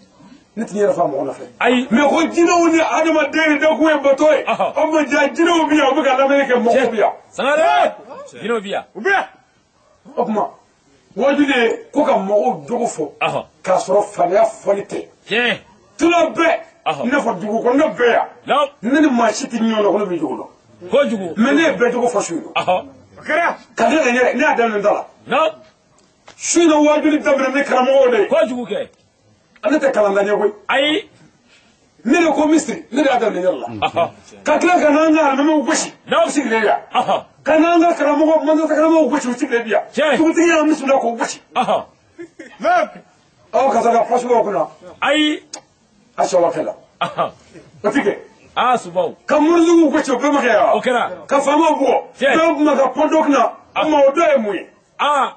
Ne tɛ n yɛrɛ fa mɔgɔ nɔfɛ. Ayi. Mais ko jinɛw ni adamaden dakun ye bato ye. O ma ja jinɛw bɛ yan u bɛ ka lamɛnni kɛ mɔgɔw bɛ yan. Sangare. Jinɛw bɛ yan. U bɛ yan. O tuma Waajuli ye ko ka mɔgɔw jogo fɔ k'a sɔrɔ fadenya fɔli tɛ. Tiɲɛ. Tula bɛɛ i n'a fɔ dugu kɔnɔna bɛɛ yan. Ne ni maa si tɛ ɲɔgɔn na ko ne b'i jogo dɔn. Kojugu. Mais ne ye bɛɛ jogo fɔ su in na. Ka ne yɛrɛ ne y'a daminɛ n ta la. Su in na waajuli daminɛ ne karamɔgɔw de ye. Kojugu kɛ. Ne tɛ kalantan ye koyi. Ayi. Ne de ko misiri ne de y'a daminɛ n yɛrɛ la. Ka tila ka n'an ka alimamiw gosi. U sigilen yan. Ka n'an ka karamɔgɔ madrasa karamɔgɔw gosi u sigilen bi yan. Dugutigi y'an bisimila k'o gosi. Aw ka sɔrɔ ka pɔsi bɔ o kunna. Ayi. A sɔrɔ kɛ la. O ti kɛ. Aa subaw. Ka morijuguw gosi o bɛɛ ma kɛ yan. O kɛra. Ka faamaw bugɔ. Dɔw kuma ka pɔn dɔ kunna. O ma o dɔ ye mun ye. Aa.